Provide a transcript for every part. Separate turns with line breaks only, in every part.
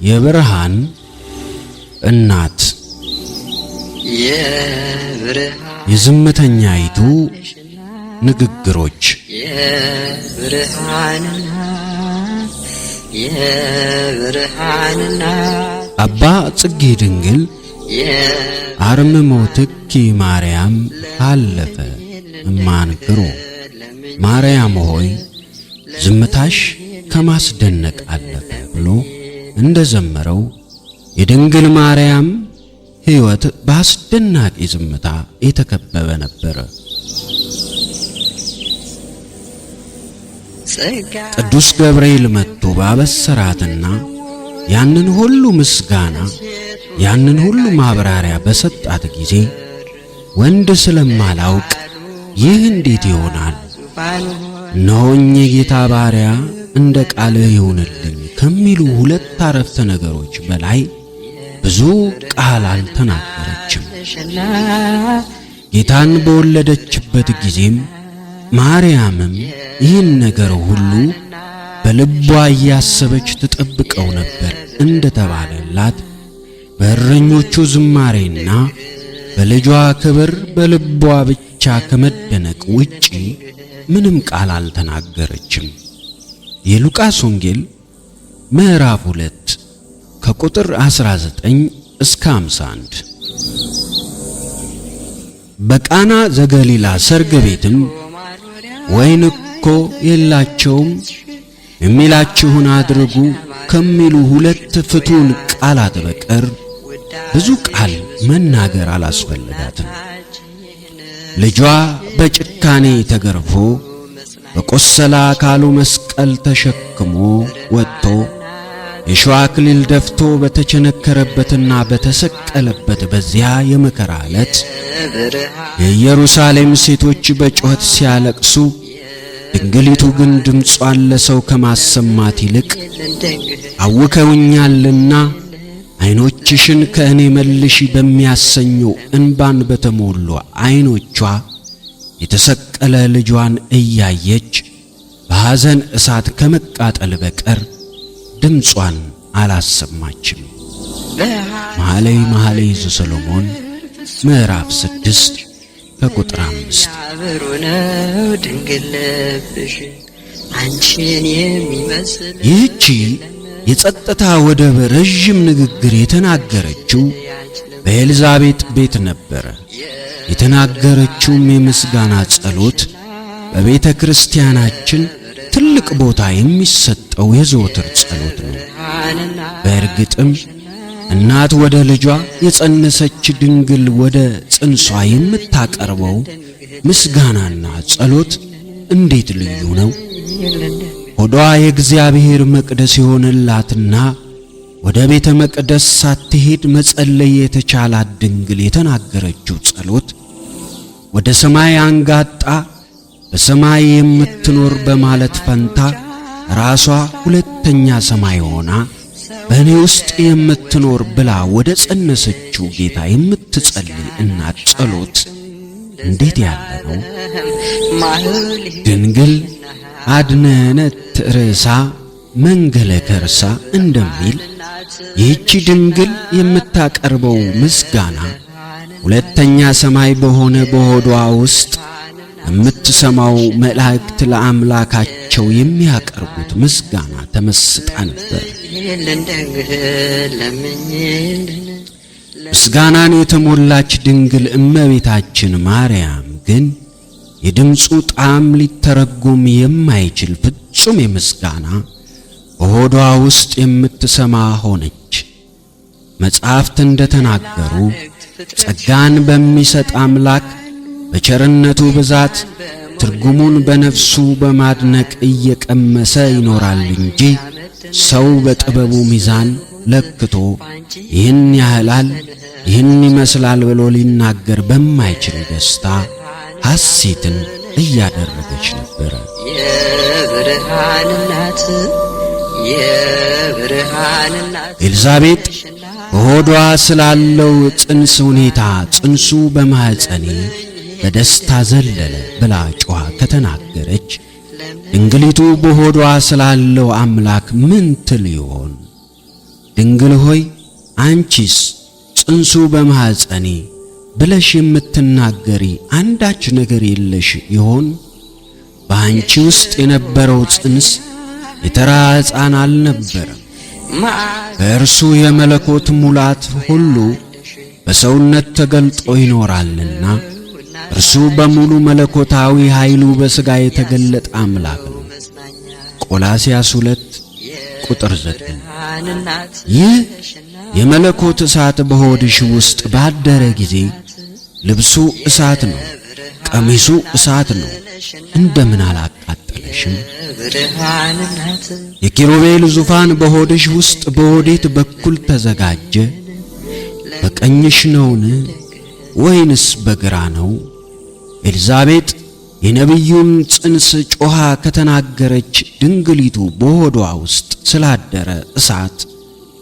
የብርሃን እናት
የብርሃን
የዝምተኛይቱ ንግግሮች
የብርሃን እናት የብርሃን እናት
አባ ጽጌ ድንግል አርምሞ ትኪ ማርያም አለፈ እማንክሮ ማርያም ሆይ ዝምታሽ ከማስደነቅ አለፈ ብሎ እንደዘመረው የድንግል ማርያም ሕይወት በአስደናቂ ዝምታ የተከበበ ነበረ።
ጸጋ
ቅዱስ ገብርኤል መጥቶ ባበሰራትና ያንን ሁሉ ምስጋና ያንን ሁሉ ማብራሪያ በሰጣት ጊዜ ወንድ ስለማላውቅ ይህ እንዴት ይሆናል?
ዙፋን
እነሆኝ የጌታ ባሪያ እንደ ቃልህ ይሁንልኝ ከሚሉ ሁለት አረፍተ ነገሮች በላይ ብዙ ቃል አልተናገረችም።
ነሽና
ጌታን በወለደችበት ጊዜም ማርያምም ይህን ነገር ሁሉ በልቧ እያሰበች ትጠብቀው ነበር እንደተባለላት በእረኞቹ ዝማሬና በልጇ ክብር በልቧ ብቻ ከመደነቅ ውጪ ምንም ቃል አልተናገረችም። የሉቃስ ወንጌል ምዕራፍ 2 ከቁጥር 19 እስከ 51። በቃና ዘገሊላ ሰርግ ቤትም ወይን እኮ የላቸውም የሚላችሁን አድርጉ ከሚሉ ሁለት ፍቱን ቃላት በቀር ብዙ ቃል መናገር አላስፈለጋትም። ልጇ በጭካኔ ተገርፎ በቆሰለ አካሉ መስቀል ተሸክሞ ወጥቶ የሾህ አክሊል ደፍቶ በተቸነከረበትና በተሰቀለበት በዚያ የመከራ ዕለት የኢየሩሳሌም ሴቶች በጩኸት ሲያለቅሱ፣ ድንግሊቱ ግን ድምጿን ለሰው ከማሰማት ይልቅ አውከውኛልና ዓይኖችሽን ከእኔ መልሺ በሚያሰኙ እንባን በተሞሉ ዓይኖቿ የተሰቀለ ልጇን እያየች በሐዘን እሳት ከመቃጠል በቀር ድምጿን አላሰማችም። መኃልየ መኃልይ ዘሰሎሞን ምዕራፍ 6 ከቁጥር 5።
ብሩ ነው ድንግል ልብሽ አንቺን የሚመስል
ይህቺ የጸጥታ ወደብ ረዥም ንግግር የተናገረችው በኤልዛቤጥ ቤት ነበረ። የተናገረችውም የምስጋና ጸሎት በቤተ ክርስቲያናችን ትልቅ ቦታ የሚሰጠው የዘወትር ጸሎት ነው። በእርግጥም እናት ወደ ልጇ፣ የጸነሰች ድንግል ወደ ጽንሷ የምታቀርበው ምስጋናና ጸሎት እንዴት ልዩ ነው! ሆዷ የእግዚአብሔር መቅደስ የሆነላትና ወደ ቤተ መቅደስ ሳትሄድ መጸለይ የተቻላት ድንግል የተናገረችው ጸሎት ወደ ሰማይ አንጋጣ በሰማይ የምትኖር በማለት ፈንታ ራሷ ሁለተኛ ሰማይ ሆና በእኔ ውስጥ የምትኖር ብላ ወደ ጸነሰችው ጌታ የምትጸልይ እናት ጸሎት እንዴት ያለ ነው! ድንግል አድነነት ርዕሳ መንገለ ከርሳ እንደሚል ይህቺ ድንግል የምታቀርበው ምስጋና ሁለተኛ ሰማይ በሆነ በሆዷ ውስጥ የምትሰማው መላእክት ለአምላካቸው የሚያቀርቡት ምስጋና ተመስጣ ነበር። ምስጋናን የተሞላች ድንግል እመቤታችን ማርያም ግን የድምፁ ጣዕም ሊተረጎም የማይችል ፍጹም የምስጋና በሆዷ ውስጥ የምትሰማ ሆነች። መጻሕፍት እንደተናገሩ ጸጋን በሚሰጥ አምላክ በቸርነቱ ብዛት ትርጉሙን በነፍሱ በማድነቅ እየቀመሰ ይኖራል እንጂ ሰው በጥበቡ ሚዛን ለክቶ ይህን ያህላል ይህን ይመስላል ብሎ ሊናገር በማይችል ደስታ ሐሴትን እያደረገች ነበረ።
የብርሃን እናት የብርሃን እናት
ኤልዛቤጥ በሆዷ ስላለው ጽንስ ሁኔታ ጽንሱ በማኅፀኔ በደስታ ዘለለ ብላ ጮኻ ከተናገረች ድንግሊቱ በሆዷ ስላለው አምላክ ምን ትል ይሆን? ድንግል ሆይ አንቺስ ጽንሱ በማኅፀኔ ብለሽ የምትናገሪ አንዳች ነገር የለሽ ይሆን? በአንቺ ውስጥ የነበረው ጽንስ የተራ ሕፃን አልነበረም። በእርሱ የመለኮት ሙላት ሁሉ በሰውነት ተገልጦ ይኖራልና እርሱ በሙሉ መለኮታዊ ኃይሉ በሥጋ የተገለጠ አምላክ ነው። ቆላስያስ 2 ቁጥር 9። ይህ የመለኮት እሳት በሆድሽ ውስጥ ባደረ ጊዜ ልብሱ እሳት ነው፣ ቀሚሱ እሳት ነው። እንደምን አላቃጠለሽም? የኪሩቤል ዙፋን በሆድሽ ውስጥ በወዴት በኩል ተዘጋጀ? በቀኝሽ ነውን ወይንስ በግራ ነው? ኤልዛቤጥ የነቢዩን ጽንስ ጮኻ ከተናገረች ድንግሊቱ በሆዷ ውስጥ ስላደረ እሳት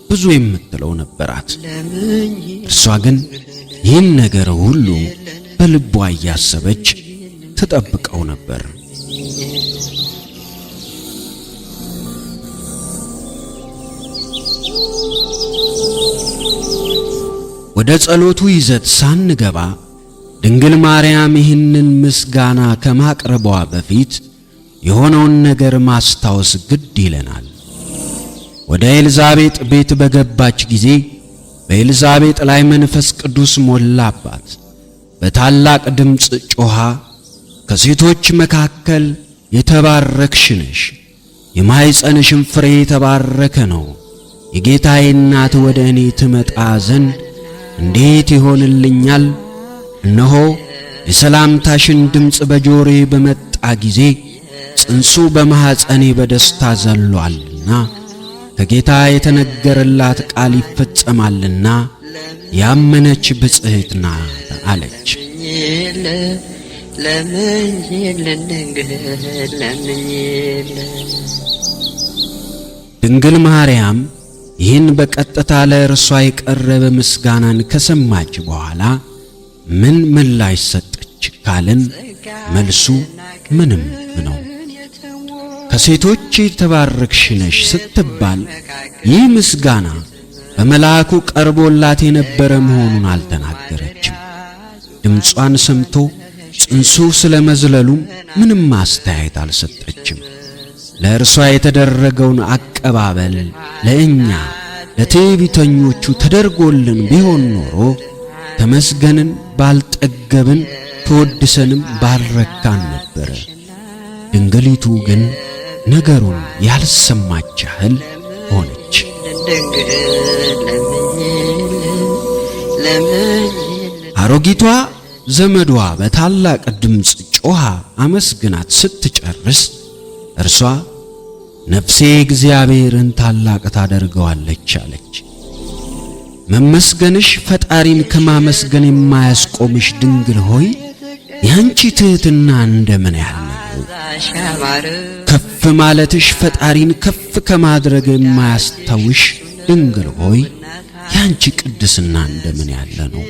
ብዙ የምትለው ነበራት። እርሷ ግን ይህን ነገር ሁሉ በልቧ እያሰበች ትጠብቀው ነበር። ወደ ጸሎቱ ይዘት ሳንገባ ድንግል ማርያም ይህንን ምስጋና ከማቅረቧ በፊት የሆነውን ነገር ማስታወስ ግድ ይለናል። ወደ ኤልዛቤጥ ቤት በገባች ጊዜ በኤልዛቤጥ ላይ መንፈስ ቅዱስ ሞላባት። በታላቅ ድምፅ ጮኻ ከሴቶች መካከል የተባረክሽ ነሽ፣ የማኅፀንሽም ፍሬ የተባረከ ነው። የጌታዬ እናት ወደ እኔ ትመጣ ዘንድ እንዴት ይሆንልኛል? እነሆ የሰላምታሽን ድምፅ በጆሮዬ በመጣ ጊዜ ጽንሱ በማኅፀኔ በደስታ ዘሏልና ከጌታ የተነገረላት ቃል ይፈጸማልና ያመነች ብፅዕት ናት አለች። ድንግል ማርያም ይህን በቀጥታ ለእርሷ የቀረበ ምስጋናን ከሰማች በኋላ ምን ምላሽ ሰጠች ካልን መልሱ ምንም ነው። ከሴቶች የተባረክሽ ነሽ ስትባል ይህ ምስጋና በመልአኩ ቀርቦላት የነበረ መሆኑን አልተናገረችም። ድምጿን ሰምቶ ጽንሱ ስለ መዝለሉም ምንም አስተያየት አልሰጠችም። ለእርሷ የተደረገውን አቀባበል ለእኛ ለትዕቢተኞቹ ተደርጎልን ቢሆን ኖሮ ተመስገንን ባልጠገብን ተወድሰንም ባልረካን ነበረ። ድንግሊቱ ግን ነገሩን ያልሰማች ያህል ሆነች። አሮጊቷ ዘመዷ በታላቅ ድምፅ ጮኻ አመስግናት ስትጨርስ እርሷ ነፍሴ እግዚአብሔርን ታላቅ ታደርገዋለች አለች። መመስገንሽ ፈጣሪን ከማመስገን የማያስቆምሽ ድንግል ሆይ ያንቺ ትሕትና እንደምን ያለ ነው! ከፍ ማለትሽ ፈጣሪን ከፍ ከማድረግ የማያስታውሽ ድንግል ሆይ ያንቺ ቅድስና እንደምን ያለ ነው!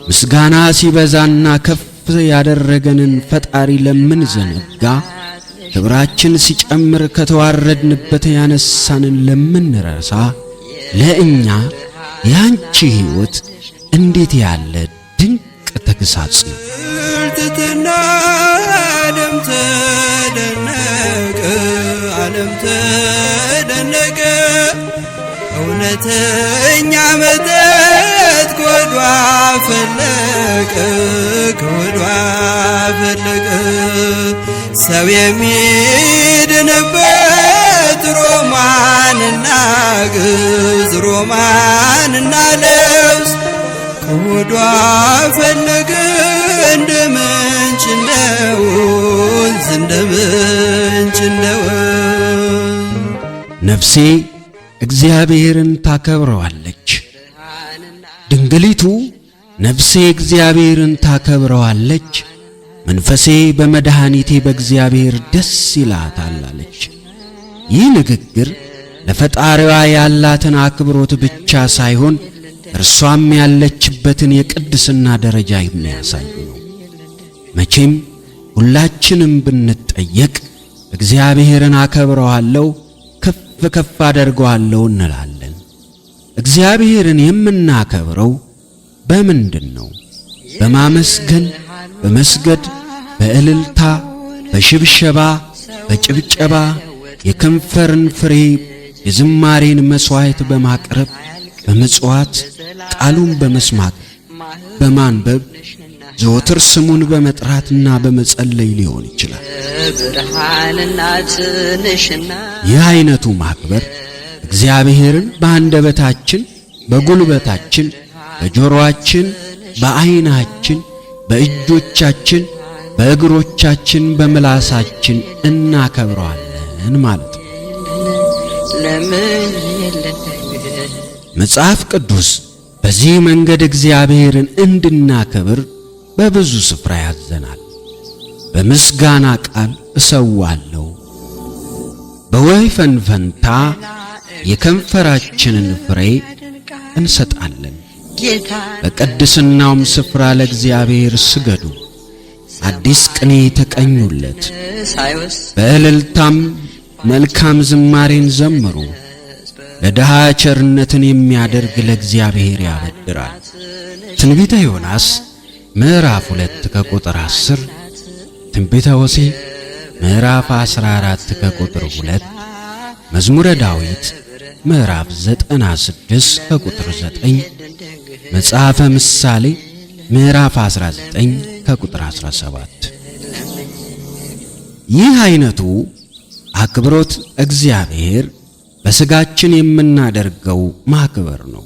ምስጋና ሲበዛና ከፍ ያደረገንን ፈጣሪ ለምንዘነጋ፣ ክብራችን ሲጨምር ከተዋረድንበት ያነሳንን ለምንረሳ ለእኛ ያንቺ ሕይወት እንዴት ያለ ድንቅ ተግሳጽ ነው!
ትትና ዓለም ተደነቀ፣ ዓለም ተደነቀ። እውነተኛ መጠጥ ከወዷ ፈለቀ፣ ከወዷ ፈለቀ። ሰው የሚድንበት ሮማንና ግዝ፣ ሮማንና ልብስ ከወዷ ፈለገ። እንደ ምንጭ እንደ ወንዝ፣ እንደ ምንጭ እንደ ወንዝ።
ነፍሴ እግዚአብሔርን ታከብረዋለች። ድንግሊቱ ነፍሴ እግዚአብሔርን ታከብረዋለች፣ መንፈሴ በመድኃኒቴ በእግዚአብሔር ደስ ይላታል አለች። ይህ ንግግር ለፈጣሪዋ ያላትን አክብሮት ብቻ ሳይሆን እርሷም ያለችበትን የቅድስና ደረጃ የሚያሳይ ነው። መቼም ሁላችንም ብንጠየቅ እግዚአብሔርን አከብረዋለሁ ከፍ ከፍ አደርገዋለሁ እንላለን። እግዚአብሔርን የምናከብረው በምንድን ነው? በማመስገን፣ በመስገድ፣ በእልልታ፣ በሽብሸባ፣ በጭብጨባ፣ የከንፈርን ፍሬ የዝማሬን መሥዋዕት በማቅረብ፣ በምጽዋት፣ ቃሉን በመስማት፣ በማንበብ፣ ዘወትር ስሙን በመጥራትና በመጸለይ ሊሆን ይችላል።
የብርሃን እናት ነሽና
ይህ አይነቱ ማክበር እግዚአብሔርን በአንደበታችን፣ በጉልበታችን፣ በጆሮአችን፣ በዓይናችን፣ በእጆቻችን፣ በእግሮቻችን፣ በምላሳችን እናከብረዋለን ማለት ነው።
ለምኝልን።
መጽሐፍ ቅዱስ በዚህ መንገድ እግዚአብሔርን እንድናከብር በብዙ ስፍራ ያዘናል። በምስጋና ቃል እሰዋለሁ፣ በወይፈን ፈንታ የከንፈራችንን ፍሬ እንሰጣለን።
ጌታ
በቅድስናውም ስፍራ ለእግዚአብሔር ስገዱ፣ አዲስ ቅኔ ተቀኙለት፣
ሳይወስ
በእልልታም መልካም ዝማሬን ዘምሩ። ለድሃ ቸርነትን የሚያደርግ ለእግዚአብሔር ያበድራል። ትንቢተ ዮናስ ምዕራፍ 2 ከቁጥር 10፣ ትንቢተ ሆሴዕ ምዕራፍ 14 ከቁጥር 2፣ መዝሙረ ዳዊት ምዕራፍ 96 ከቁጥር 9፣ መጽሐፈ ምሳሌ ምዕራፍ 19 ከቁጥር 17። ይህ አይነቱ አክብሮት እግዚአብሔር በሥጋችን የምናደርገው ማክበር ነው።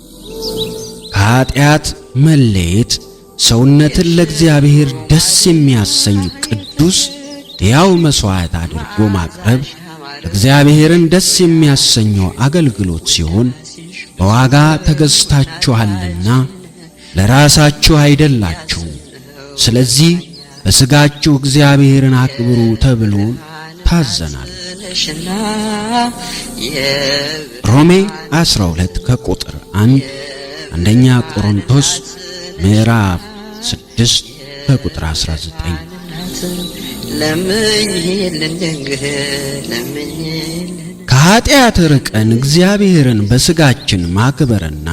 ከኃጢአት መለየት ሰውነትን ለእግዚአብሔር ደስ የሚያሰኝ ቅዱስ ሕያው መሥዋዕት አድርጎ ማቅረብ እግዚአብሔርን ደስ የሚያሰኘው አገልግሎት ሲሆን፣ በዋጋ ተገዝታችኋልና ለራሳችሁ አይደላችሁም፣ ስለዚህ በሥጋችሁ እግዚአብሔርን አክብሩ ተብሎ ታዘናል።
ነሽና
ሮሜ 12 ከቁጥር 1፣ አንደኛ ቆሮንቶስ ምዕራፍ 6 ከቁጥር 19።
ለምኝልን ድንግል ለምኝልን።
ከኃጢአት ርቀን እግዚአብሔርን በሥጋችን ማክበርና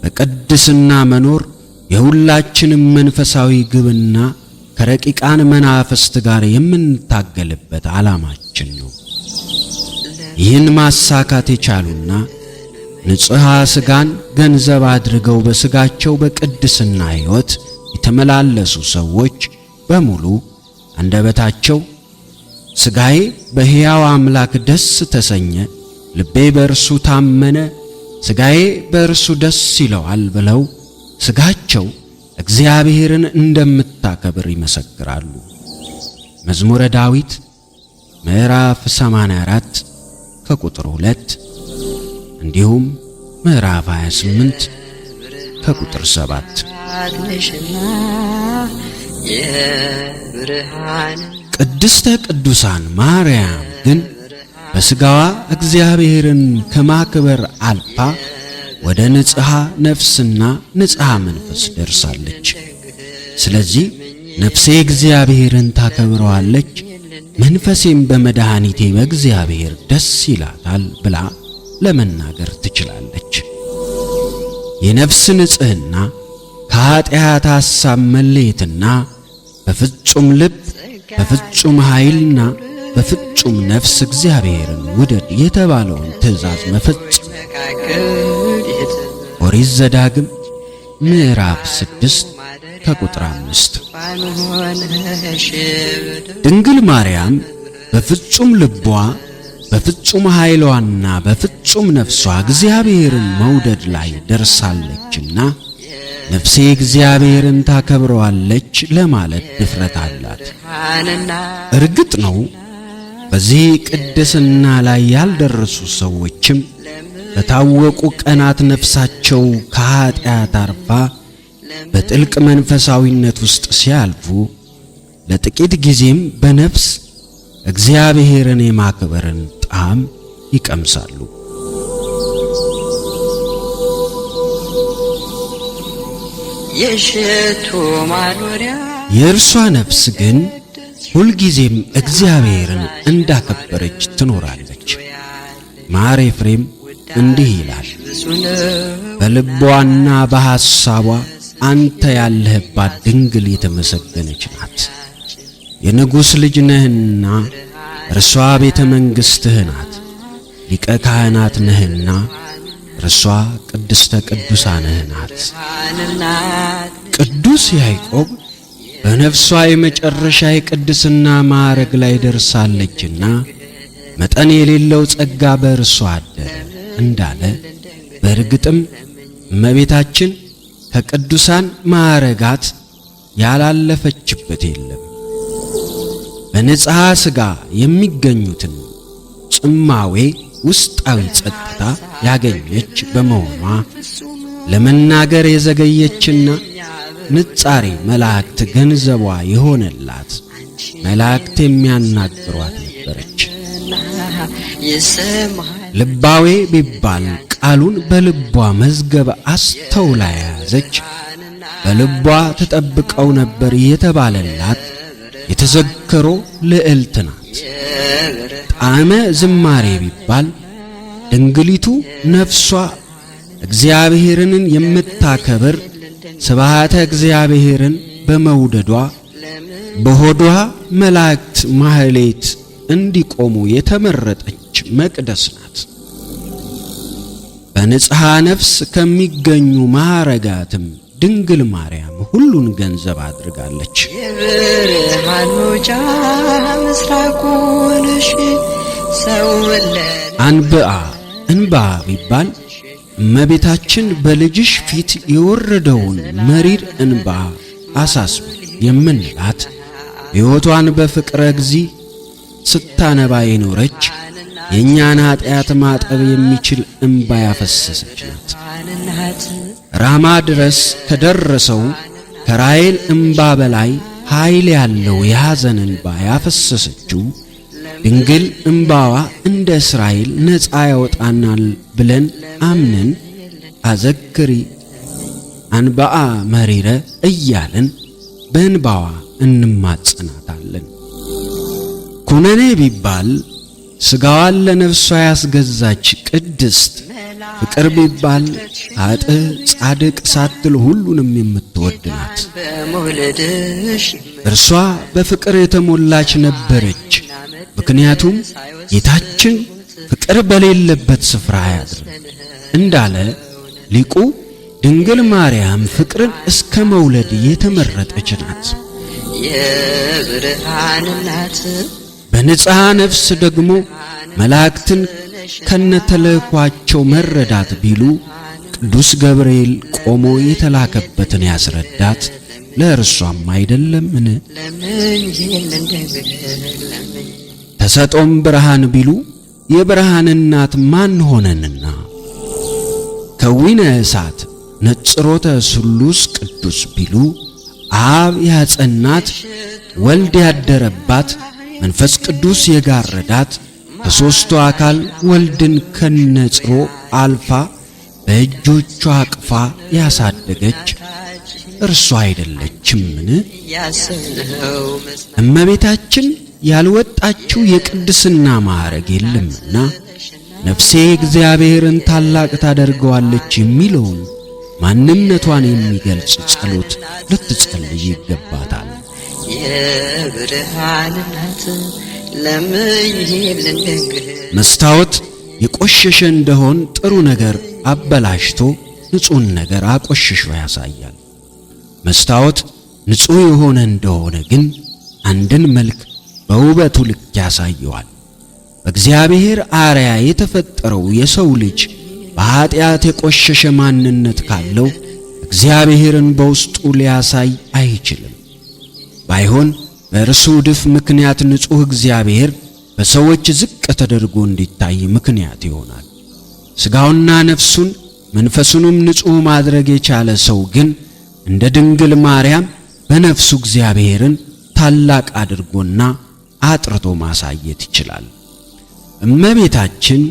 በቅድስና መኖር የሁላችንም መንፈሳዊ ግብና ከረቂቃን መናፍስት ጋር የምንታገልበት ዓላማችን ነው። ይህን ማሳካት የቻሉና ንጽሐ ሥጋን ገንዘብ አድርገው በሥጋቸው በቅድስና ሕይወት የተመላለሱ ሰዎች በሙሉ አንደበታቸው ሥጋዬ በሕያው አምላክ ደስ ተሰኘ፣ ልቤ በእርሱ ታመነ፣ ሥጋዬ በእርሱ ደስ ይለዋል ብለው ሥጋቸው እግዚአብሔርን እንደምታከብር ይመሰክራሉ። መዝሙረ ዳዊት ምዕራፍ 84 ከቁጥር 2፣ እንዲሁም ምዕራፍ 28 ከቁጥር 7።
ነሽና የብርሃን
ቅድስተ ቅዱሳን ማርያም ግን በሥጋዋ እግዚአብሔርን ከማክበር አልፋ ወደ ንጽሐ ነፍስና ንጽሐ መንፈስ ደርሳለች። ስለዚህ ነፍሴ እግዚአብሔርን ታከብረዋለች፣ መንፈሴም በመድኃኒቴ በእግዚአብሔር ደስ ይላታል ብላ ለመናገር ትችላለች። የነፍስ ንጽሕና ከኃጢአት ሐሳብ መለየትና በፍጹም ልብ፣ በፍጹም ኃይልና በፍጹም ነፍስ እግዚአብሔርን ውደድ የተባለውን ትእዛዝ መፈጸም።
መካከል
ኦሪት ዘዳግም ምዕራፍ 6 ከቁጥር 5።
ዙፋን ሆነሽ
ድንግል ማርያም በፍጹም ልቧ፣ በፍጹም ኃይሏና በፍጹም ነፍሷ እግዚአብሔርን መውደድ ላይ ደርሳለችና ነፍሴ እግዚአብሔርን ታከብረዋለች ለማለት ድፍረት አላት።
ብርሃንና
እርግጥ ነው በዚህ ቅድስና ላይ ያልደረሱ ሰዎችም በታወቁ ቀናት ነፍሳቸው ከኃጢአት አርፋ በጥልቅ መንፈሳዊነት ውስጥ ሲያልፉ ለጥቂት ጊዜም በነፍስ እግዚአብሔርን የማክበርን ጣዕም ይቀምሳሉ።
የሽቱ ማኖሪያ
የእርሷ ነፍስ ግን ሁልጊዜም እግዚአብሔርን እንዳከበረች ትኖራለች። ማር ኤፍሬም እንዲህ ይላል፣
ብዙ ነው
በልቧና በሐሳቧ አንተ ያለህባት ድንግል የተመሰገነች ናት። የንጉሥ ልጅ ነህና እርሷ ቤተ መንግሥትህ ናት። ሊቀ ካህናት ነህና እርሷ ቅድስተ ቅዱሳንህ ናት።
ብርሃን እናት
ቅዱስ ያዕቆብ በነፍሷ የመጨረሻ የቅድስና ማዕረግ ላይ ደርሳለችና መጠን የሌለው ጸጋ በእርሷ አደረ እንዳለ፣ በእርግጥም እመቤታችን ከቅዱሳን ማዕረጋት ያላለፈችበት የለም። በንጽሐ ሥጋ የሚገኙትን ጽማዌ ውስጣዊ ጸጥታ ያገኘች በመሆኗ ለመናገር የዘገየችና ንጻሬ መላእክት ገንዘቧ የሆነላት መላእክት የሚያናግሯት ነበረች።
ይሰማል
ልባዌ ቢባል ቃሉን በልቧ መዝገብ አስተውላ የያዘች በልቧ ተጠብቀው ነበር የተባለላት የተዘከሮ ልዕልት ናት። ጣዕመ ዝማሬ ቢባል ድንግሊቱ ነፍሷ እግዚአብሔርን የምታከብር ስብሐተ እግዚአብሔርን በመውደዷ በሆዷ መላእክት ማህሌት እንዲቆሙ የተመረጠች መቅደስ ናት። በንጽሐ ነፍስ ከሚገኙ ማዕረጋትም ድንግል ማርያም ሁሉን ገንዘብ አድርጋለች።
የብርሃን መውጫ ምስራቁን እሺ ሰው
አንብአ እንባ ቢባል እመቤታችን በልጅሽ ፊት የወረደውን መሪር እንባ አሳስቢ የምንላት ሕይወቷን በፍቅረ እግዚ ስታነባ የኖረች የእኛን ኀጢአት ማጠብ የሚችል እንባ ያፈሰሰች ናት።
እናት
ራማ ድረስ ከደረሰው ከራሔል እንባ በላይ ኃይል ያለው የሐዘን እንባ ያፈሰሰችው ድንግል እንባዋ እንደ እስራኤል ነፃ ያወጣናል ብለን አምነን አዘክሪ አንባአ መሪረ እያልን በእንባዋ እንማጸናታለን። ኩነኔ ቢባል ሥጋዋን ለነፍሷ ያስገዛች ቅድስት፣ ፍቅር ቢባል ኃጥእ ጻድቅ ሳትል ሁሉንም የምትወድ ናት።
በመውለድሽ
እርሷ በፍቅር የተሞላች ነበረች። ምክንያቱም ጌታችን ፍቅር በሌለበት ስፍራ አያድርም እንዳለ ሊቁ ድንግል ማርያም ፍቅርን እስከ መውለድ የተመረጠች ናት።
የብርሃን እናት
በንጽሐ ነፍስ ደግሞ መላእክትን ከነተልእኳቸው መረዳት ቢሉ ቅዱስ ገብርኤል ቆሞ የተላከበትን ያስረዳት ለእርሷም አይደለምን?
ለምኝልን ድንግል ለምኝ
ተሰጦም ብርሃን ቢሉ የብርሃን እናት ማን ሆነንና? ከዊነ እሳት ነጽሮተ ስሉስ ቅዱስ ቢሉ አብ ያጸናት፣ ወልድ ያደረባት፣ መንፈስ ቅዱስ የጋረዳት ከሦስቱ አካል ወልድን ከነጽሮ አልፋ በእጆቿ አቅፋ ያሳደገች እርሷ አይደለችምን?
ያሰብነው
እመቤታችን ያልወጣችው የቅድስና ማዕረግ የለምና ነፍሴ እግዚአብሔርን ታላቅ ታደርገዋለች የሚለውን ማንነቷን የሚገልጽ ጸሎት ልትጸልይ ይገባታል።
የብርሃን እናት ለምኝልን ድንግል
መስታወት የቆሸሸ እንደሆን ጥሩ ነገር አበላሽቶ ንጹሕን ነገር አቆሽሾ ያሳያል። መስታወት ንጹሕ የሆነ እንደሆነ ግን አንድን መልክ በውበቱ ልክ ያሳየዋል። በእግዚአብሔር አርአያ የተፈጠረው የሰው ልጅ በኀጢአት የቆሸሸ ማንነት ካለው እግዚአብሔርን በውስጡ ሊያሳይ አይችልም። ባይሆን በእርሱ ድፍ ምክንያት ንጹሕ እግዚአብሔር በሰዎች ዝቅ ተደርጎ እንዲታይ ምክንያት ይሆናል። ሥጋውና ነፍሱን መንፈሱንም ንጹሕ ማድረግ የቻለ ሰው ግን እንደ ድንግል ማርያም በነፍሱ እግዚአብሔርን ታላቅ አድርጎና አጥርቶ ማሳየት ይችላል። እመቤታችን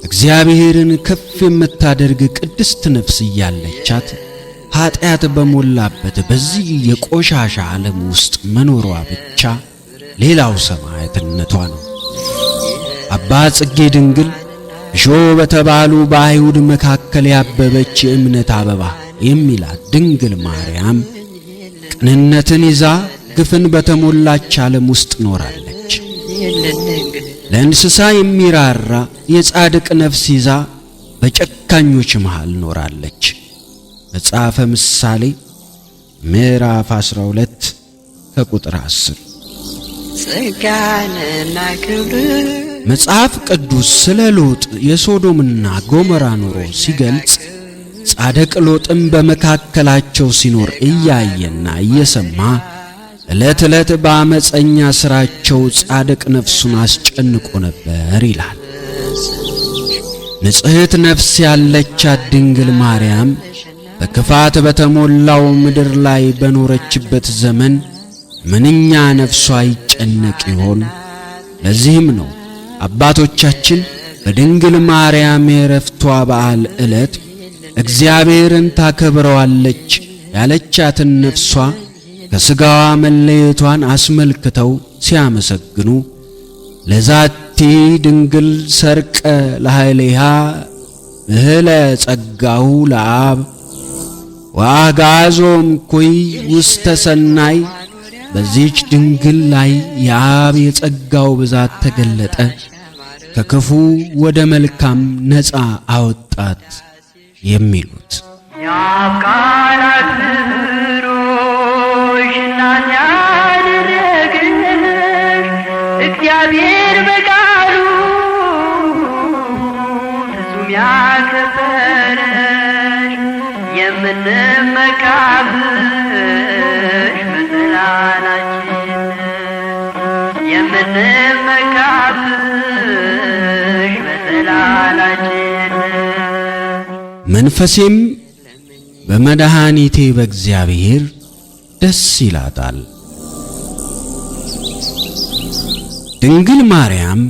እግዚአብሔርን ከፍ የምታደርግ ቅድስት ነፍስ እያለቻት ኀጢአት በሞላበት በዚህ የቆሻሻ ዓለም ውስጥ መኖሯ ብቻ ሌላው ሰማዕትነቷ ነው። አባ ጽጌ ድንግል እሾህ በተባሉ በአይሁድ መካከል ያበበች የእምነት አበባ የሚላት ድንግል ማርያም ቅንነትን ይዛ ግፍን በተሞላች ዓለም ውስጥ ኖራለች። ለእንስሳ የሚራራ የጻድቅ ነፍስ ይዛ በጨካኞች መሃል ኖራለች። መጽሐፈ ምሳሌ ምዕራፍ 12 ከቁጥር 10።
ጸጋንና ክብር
መጽሐፍ ቅዱስ ስለ ሎጥ የሶዶምና ጎሞራ ኑሮ ሲገልጽ ጻድቅ ሎጥም በመካከላቸው ሲኖር እያየና እየሰማ ዕለት ዕለት በአመፀኛ ሥራቸው ጻድቅ ነፍሱን አስጨንቆ ነበር ይላል። ንጽሕት ነፍስ ያለቻት ድንግል ማርያም በክፋት በተሞላው ምድር ላይ በኖረችበት ዘመን ምንኛ ነፍሷ ይጨነቅ ይሆን? ለዚህም ነው አባቶቻችን በድንግል ማርያም የዕረፍቷ በዓል ዕለት እግዚአብሔርን ታከብረዋለች ያለቻትን ነፍሷ ከሥጋዋ መለየቷን አስመልክተው ሲያመሰግኑ ለዛቲ ድንግል ሰርቀ ለኃይሌሃ እህለ ጸጋሁ ለአብ ወአግዓዞም ኩይ ውስተ ሰናይ። በዚህች ድንግል ላይ የአብ የጸጋው ብዛት ተገለጠ፣ ከክፉ ወደ መልካም ነፃ አወጣት የሚሉት።
የአብ ቃል አክብሮሽ እናት ያደረገሽ እግዚአብሔር በቃሉ ፍጹም ያከበረሽ የምንመካብሽ መሰላላችን የምንመካብሽ መሰላላችን።
መንፈሴም በመድኃኒቴ በእግዚአብሔር ደስ ይላታል። ድንግል ማርያም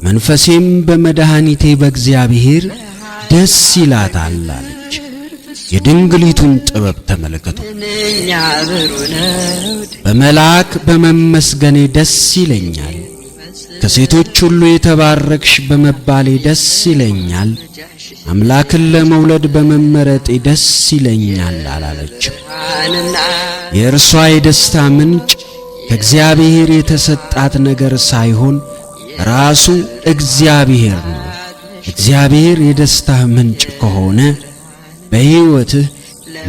መንፈሴም በመድኃኒቴ በእግዚአብሔር ደስ ይላታል አለች። የድንግሊቱን ጥበብ ተመልከቱ።
ምንኛ ብሩህ ነው
በመልአክ በመመስገኔ ደስ ይለኛል፣ ከሴቶች ሁሉ የተባረክሽ በመባሌ ደስ ይለኛል፣ አምላክን ለመውለድ በመመረጤ ደስ ይለኛል አላለችም።
ብርሃንና
የእርሷ የደስታ ምንጭ ከእግዚአብሔር የተሰጣት ነገር ሳይሆን ራሱ እግዚአብሔር ነው። እግዚአብሔር የደስታ ምንጭ ከሆነ በሕይወትህ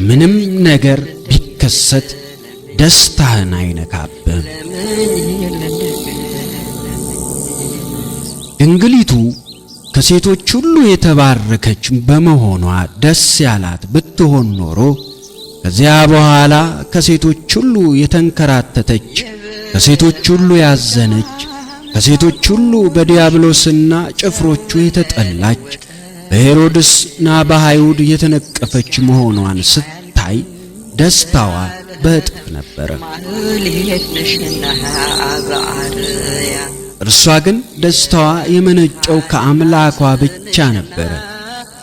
ምንም ነገር ቢከሰት ደስታህን አይነካብህም። ድንግሊቱ ከሴቶች ሁሉ የተባረከች በመሆኗ ደስ ያላት ብትሆን ኖሮ ከዚያ በኋላ ከሴቶች ሁሉ የተንከራተተች፣ ከሴቶች ሁሉ ያዘነች፣ ከሴቶች ሁሉ በዲያብሎስና ጭፍሮቹ የተጠላች፣ በሄሮድስና በአይሁድ የተነቀፈች መሆኗን ስታይ ደስታዋ በእጥፍ ነበረ።
ማህሌት ነሽና በአርያም
እርሷ ግን ደስታዋ የመነጨው ከአምላኳ ብቻ ነበረ።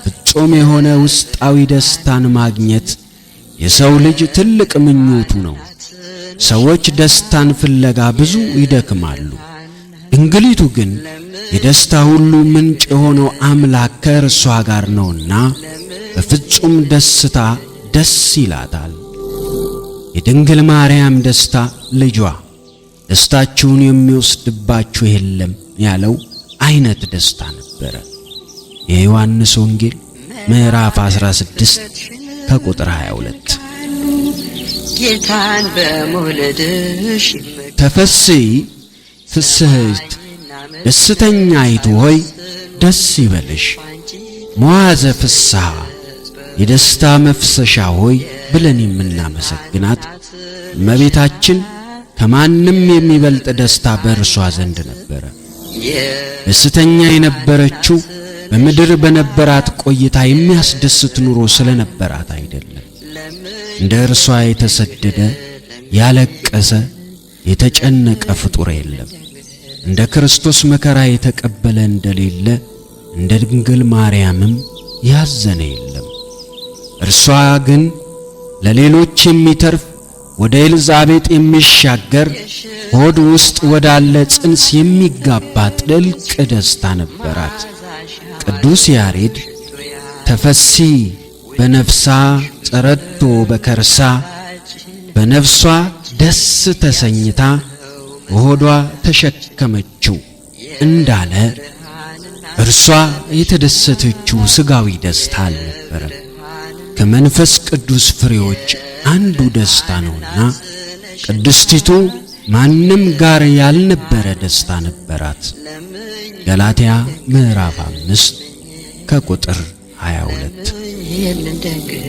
ፍጹም የሆነ ውስጣዊ ደስታን ማግኘት የሰው ልጅ ትልቅ ምኞቱ ነው። ሰዎች ደስታን ፍለጋ ብዙ ይደክማሉ። ድንግሊቱ ግን የደስታ ሁሉ ምንጭ የሆነው አምላክ ከእርሷ ጋር ነውና በፍጹም ደስታ ደስ ይላታል። የድንግል ማርያም ደስታ ልጇ ደስታችሁን የሚወስድባችሁ የለም ያለው አይነት ደስታ ነበረ። የዮሐንስ ወንጌል ምዕራፍ 16 ከቁጥር 22።
ጌታን በመውለድሽ
ተፈሥሒ ፍስሕት ደስተኛይቱ ሆይ ደስ ይበልሽ፣ መዋዘ ፍስሐ የደስታ መፍሰሻ ሆይ ብለን የምናመሰግናት እመቤታችን ከማንም የሚበልጥ ደስታ በእርሷ ዘንድ ነበረ። ደስተኛ የነበረችው በምድር በነበራት ቆይታ የሚያስደስት ኑሮ ስለነበራት አይደለም። እንደ እርሷ የተሰደደ ያለቀሰ የተጨነቀ ፍጡር የለም። እንደ ክርስቶስ መከራ የተቀበለ እንደሌለ እንደ ድንግል ማርያምም ያዘነ የለም። እርሷ ግን ለሌሎች የሚተርፍ ወደ ኤልዛቤጥ የሚሻገር ሆድ ውስጥ ወዳለ ጽንስ የሚጋባ ጥልቅ ደስታ ነበራት። ቅዱስ ያሬድ ተፈሲ በነፍሳ ጸረቶ በከርሳ፣ በነፍሷ ደስ ተሰኝታ በሆዷ ተሸከመችው እንዳለ እርሷ የተደሰተችው ሥጋዊ ደስታ አልነበረም። ከመንፈስ ቅዱስ ፍሬዎች አንዱ ደስታ ነውና ቅድስቲቱ ማንም ጋር ያልነበረ ደስታ ነበራት። ገላትያ ምዕራፍ 5 ከቁጥር 22።
ለምኝልን ድንግል።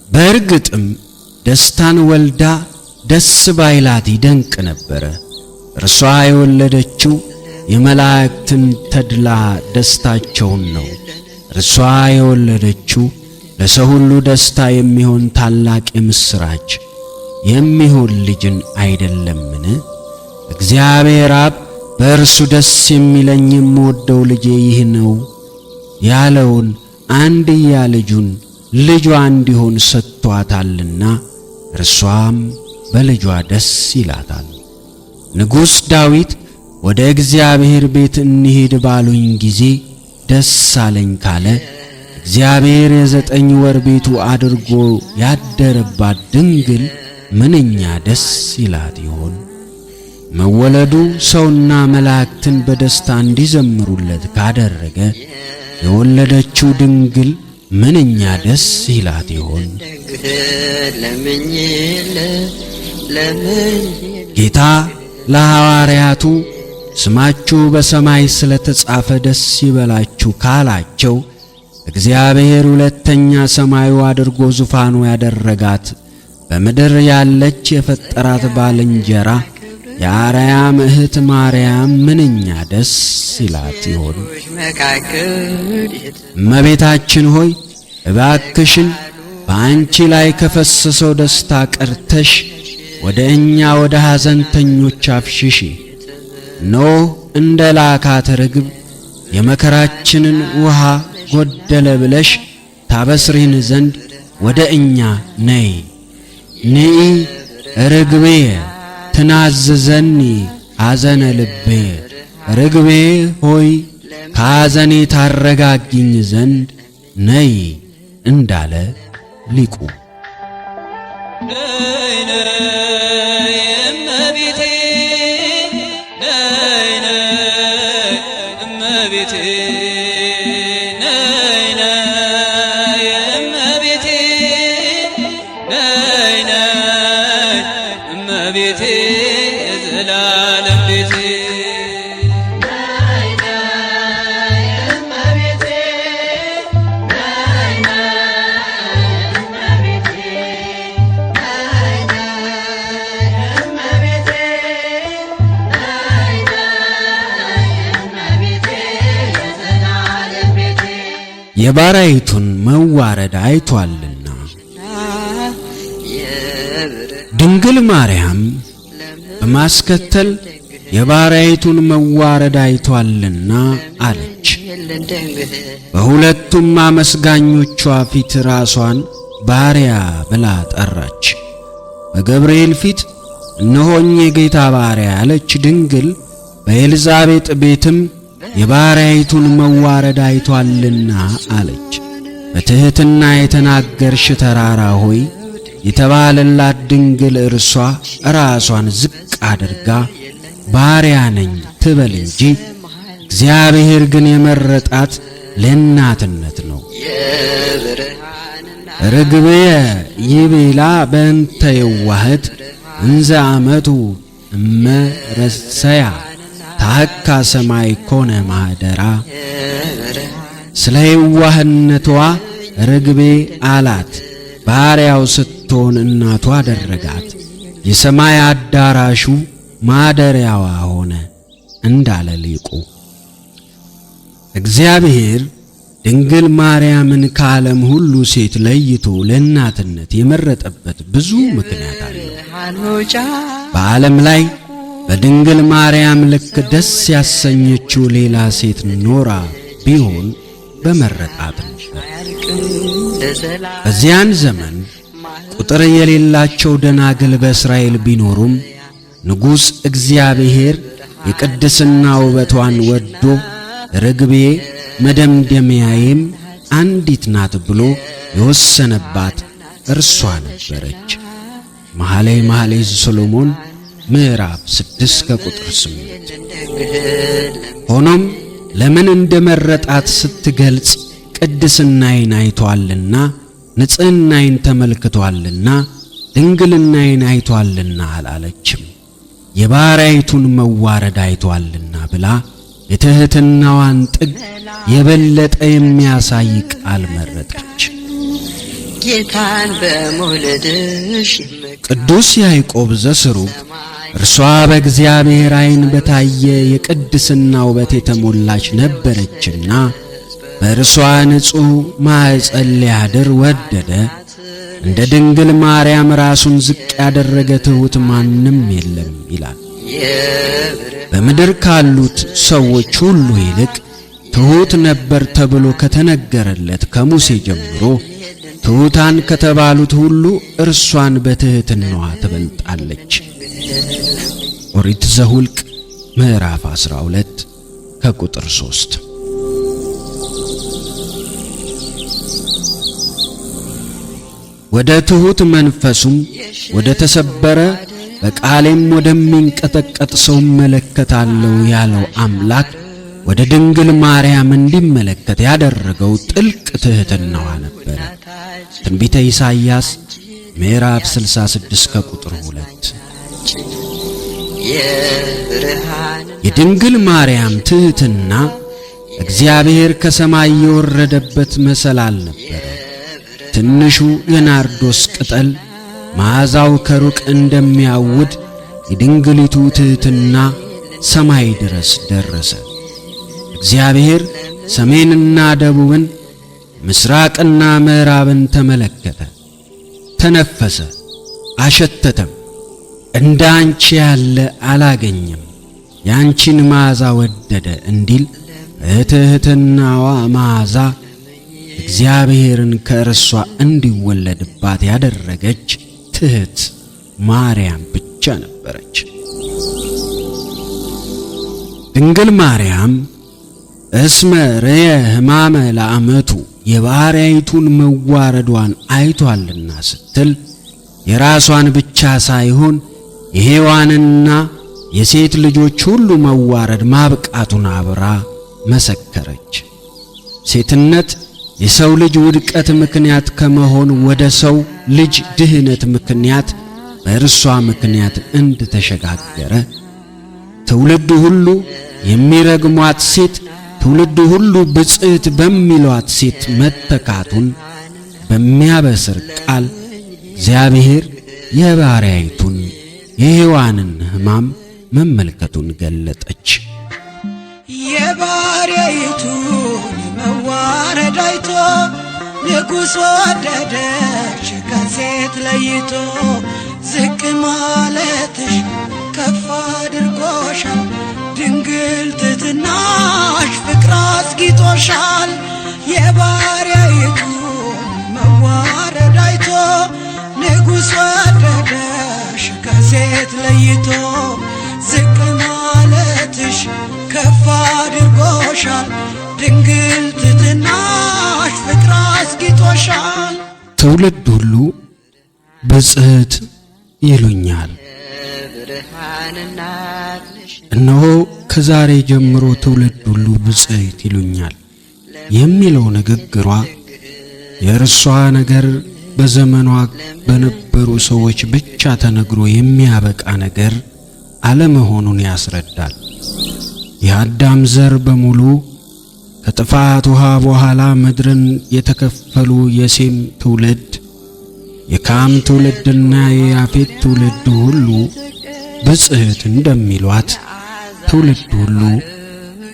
በእርግጥም ደስታን ወልዳ ደስ ባይላት ይደንቅ ነበረ። እርሷ የወለደችው የመላእክትን ተድላ ደስታቸውን ነው። እርሷ የወለደችው ለሰው ሁሉ ደስታ የሚሆን ታላቅ የምስራች የሚሆን ልጅን አይደለምን? እግዚአብሔር አብ በእርሱ ደስ የሚለኝ የምወደው ልጄ ይህ ነው ያለውን አንድያ ልጁን ልጇ እንዲሆን ሰጥቷታልና እርሷም በልጇ ደስ ይላታል። ንጉሥ ዳዊት ወደ እግዚአብሔር ቤት እንሂድ ባሉኝ ጊዜ ደስ አለኝ ካለ እግዚአብሔር የ9 ወር ቤቱ አድርጎ ያደረባት ድንግል ምንኛ ደስ ይላት ይሆን? መወለዱ ሰውና መላእክትን በደስታ እንዲዘምሩለት ካደረገ የወለደችው ድንግል ምንኛ ደስ ይላት ይሆን?
ድንግል ለምኝልን ለምኝልን።
ጌታ ለሐዋርያቱ ስማችሁ በሰማይ ስለተጻፈ ደስ ይበላችሁ ካላቸው እግዚአብሔር ሁለተኛ ሰማዩ አድርጎ ዙፋኑ ያደረጋት በምድር ያለች የፈጠራት ባልንጀራ የአርያም እህት ማርያም ምንኛ ደስ ይላት ይሆን?
መካከል
እመቤታችን ሆይ እባክሽን በአንቺ ላይ ከፈሰሰው ደስታ ቀርተሽ ወደ እኛ ወደ ሐዘንተኞች አፍሽሺ። ኖህ እንደ ላካት ርግብ የመከራችንን ውሃ ጎደለ ብለሽ ታበስሪን ዘንድ ወደ እኛ ነይ። ንኢ ርግቤ ትናዝዘኒ ሐዘነ ልቤ፣ ርግቤ ሆይ ከሐዘኔ ታረጋጊኝ ዘንድ ነይ እንዳለ ሊቁ።
ነይ ነይ እመቤቴ፣ ነይ ነይ እመቤቴ፣ ነይ ነይ እመቤቴ፣ ነይ ነይ እመቤቴ የዘላለም ቤቴ።
የባሪያይቱን መዋረድ አይቷልና ድንግል ማርያም በማስከተል የባሪያይቱን መዋረድ አይቷልና አለች። በሁለቱም አመስጋኞቿ ፊት ራሷን ባሪያ ብላ ጠራች። በገብርኤል ፊት እነሆኝ የጌታ ባሪያ አለች። ድንግል በኤልዛቤጥ ቤትም የባሪያይቱን መዋረድ አይቷልና አለች። በትሕትና የተናገርሽ ተራራ ሆይ የተባለላት ድንግል እርሷ ራሷን ዝቅ አድርጋ ባሪያ ነኝ ትበል እንጂ እግዚአብሔር ግን የመረጣት ለእናትነት ነው። ርግብየ ይቤላ በእንተ የዋህት እንዘ አመቱ እመ ረሰያ ታካ ሰማይ ኮነ ማህደራ። ስለ የዋህነቷ ርግቤ አላት። ባሪያው ስትሆን እናቱ አደረጋት። የሰማይ አዳራሹ ማደሪያዋ ሆነ እንዳለ ሊቁ። እግዚአብሔር ድንግል ማርያምን ከዓለም ሁሉ ሴት ለይቶ ለእናትነት የመረጠበት ብዙ ምክንያት አለው። በዓለም ላይ በድንግል ማርያም ልክ ደስ ያሰኘችው ሌላ ሴት ኖራ ቢሆን በመረጣት ነበር።
ለዘላለም
በዚያን ዘመን ቁጥር የሌላቸው ደናግል በእስራኤል ቢኖሩም ንጉሥ እግዚአብሔር የቅድስና ውበቷን ወዶ ርግቤ መደምደሚያዬም አንዲት ናት ብሎ የወሰነባት እርሷ ነበረች። መኃልየ መኃልይ ዘሰሎሞን ምዕራፍ 6 ከቁጥር 8። ሆኖም ለምን እንደመረጣት ስትገልጽ ቅድስናዬን አይቷልና፣ ንጽሕናዬን ተመልክቷልና፣ ድንግልናዬን አይቷልና አላለችም። የባሪያይቱን መዋረድ አይቷልና ብላ የትሕትናዋን ጥግ የበለጠ የሚያሳይ ቃል መረጠች።
ጌታን በመውለድሽ
ቅዱስ ያዕቆብ ዘስሩግ እርሷ በእግዚአብሔር ዓይን በታየ የቅድስና ውበት የተሞላች ነበረችና በእርሷ ንጹሕ ማኅፀን ሊያድር ወደደ። እንደ ድንግል ማርያም ራሱን ዝቅ ያደረገ ትሑት ማንም የለም ይላል። በምድር ካሉት ሰዎች ሁሉ ይልቅ ትሑት ነበር ተብሎ ከተነገረለት ከሙሴ ጀምሮ ትሑታን ከተባሉት ሁሉ እርሷን በትሕትናዋ ትበልጣለች። ኦሪት ዘኍልቍ ምዕራፍ 12 ከቁጥር 3። ወደ ትሑት መንፈሱም ወደ ተሰበረ በቃሌም ወደሚንቀጠቀጥ ሰው እመለከታለሁ ያለው አምላክ ወደ ድንግል ማርያም እንዲመለከት ያደረገው ጥልቅ ትሕትናዋ ነበረ። ትንቢተ ኢሳይያስ ምዕራፍ 66 ከቁጥር 2።
የብርሃን
የድንግል ማርያም ትሕትና እግዚአብሔር ከሰማይ የወረደበት መሰላል ነበረ። ትንሹ የናርዶስ ቅጠል መዓዛው ከሩቅ እንደሚያውድ የድንግሊቱ ትሕትና ሰማይ ድረስ ደረሰ። እግዚአብሔር ሰሜንና ደቡብን ምስራቅና ምዕራብን ተመለከተ፣ ተነፈሰ፣ አሸተተም። እንደ አንቺ ያለ አላገኘም፣ ያንቺን መዓዛ ወደደ እንዲል በትሕትናዋ መዓዛ እግዚአብሔርን ከእርሷ እንዲወለድባት ያደረገች ትሕት ማርያም ብቻ ነበረች። ድንግል ማርያም እስመ ርየ ሕማመ ለአመቱ የባሪያይቱን መዋረዷን አይቷልና ስትል የራሷን ብቻ ሳይሆን የሔዋንና የሴት ልጆች ሁሉ መዋረድ ማብቃቱን አብራ መሰከረች። ሴትነት የሰው ልጅ ውድቀት ምክንያት ከመሆን ወደ ሰው ልጅ ድህነት ምክንያት በእርሷ ምክንያት እንድተሸጋገረ ትውልድ ሁሉ የሚረግሟት ሴት ትውልድ ሁሉ ብፅዕት በሚሏት ሴት መተካቱን በሚያበስር ቃል እግዚአብሔር የባሪያይቱን የሔዋንን ሕማም መመልከቱን ገለጠች።
የባሪያይቱን መዋረድ አይቶ ንጉሥ ወደደሽ ከሴት ለይቶ። ዝቅ ማለትሽ ከፍ አድርጎሻል፣ ድንግል ትሕትናሽ ፍቅር አስጊጦሻል። የባሪያይቱን መዋረድ አይቶ ንጉሥ ወደደሽ ከሴት ለይቶ። ዝቅ ማለትሽ ከፍ አድርጎሻል፣ ድንግል ትሕትናሽ ፍቅር አስጊጦሻል።
ትውልድ ሁሉ ብፅዕት ይሉኛል።
የብርሃን እናት ነሽ
እነሆ ከዛሬ ጀምሮ ትውልድ ሁሉ ብፅዕት ይሉኛል የሚለው ንግግሯ የእርሷ ነገር በዘመኗ በነበሩ ሰዎች ብቻ ተነግሮ የሚያበቃ ነገር አለመሆኑን ያስረዳል። የአዳም ዘር በሙሉ ከጥፋት ውሃ በኋላ ምድርን የተከፈሉ የሴም ትውልድ፣ የካም ትውልድና የያፌት ትውልድ ሁሉ ብፅዕት እንደሚሏት ትውልድ ሁሉ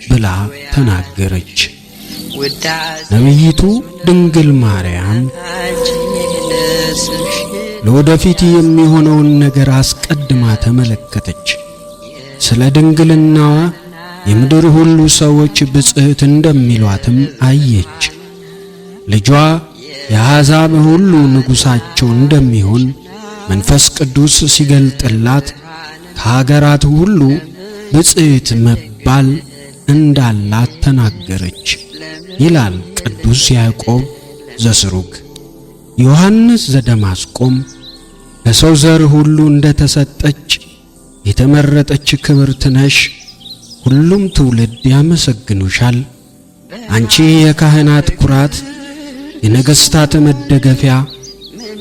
ብላ ተናገረች።
ውዳሴ
ነቢይቱ ድንግል ማርያም
ስምሽ
ለወደፊት የሚሆነውን ነገር አስቀድማ ተመለከተች። ስለ ድንግልናዋ የምድር ሁሉ ሰዎች ብፅዕት እንደሚሏትም አየች። ልጇ የአሕዛብ ሁሉ ንጉሣቸው እንደሚሆን መንፈስ ቅዱስ ሲገልጥላት ከሀገራት ሁሉ ብፅዕት መባል እንዳላት ተናገረች ይላል ቅዱስ ያዕቆብ ዘስሩግ። ዮሐንስ ዘደማስቆም ለሰው ዘር ሁሉ እንደተሰጠች የተመረጠች ክብርት ነሽ፣ ሁሉም ትውልድ ያመሰግኑሻል። አንቺ የካህናት ኩራት፣ የነገሥታት መደገፊያ፣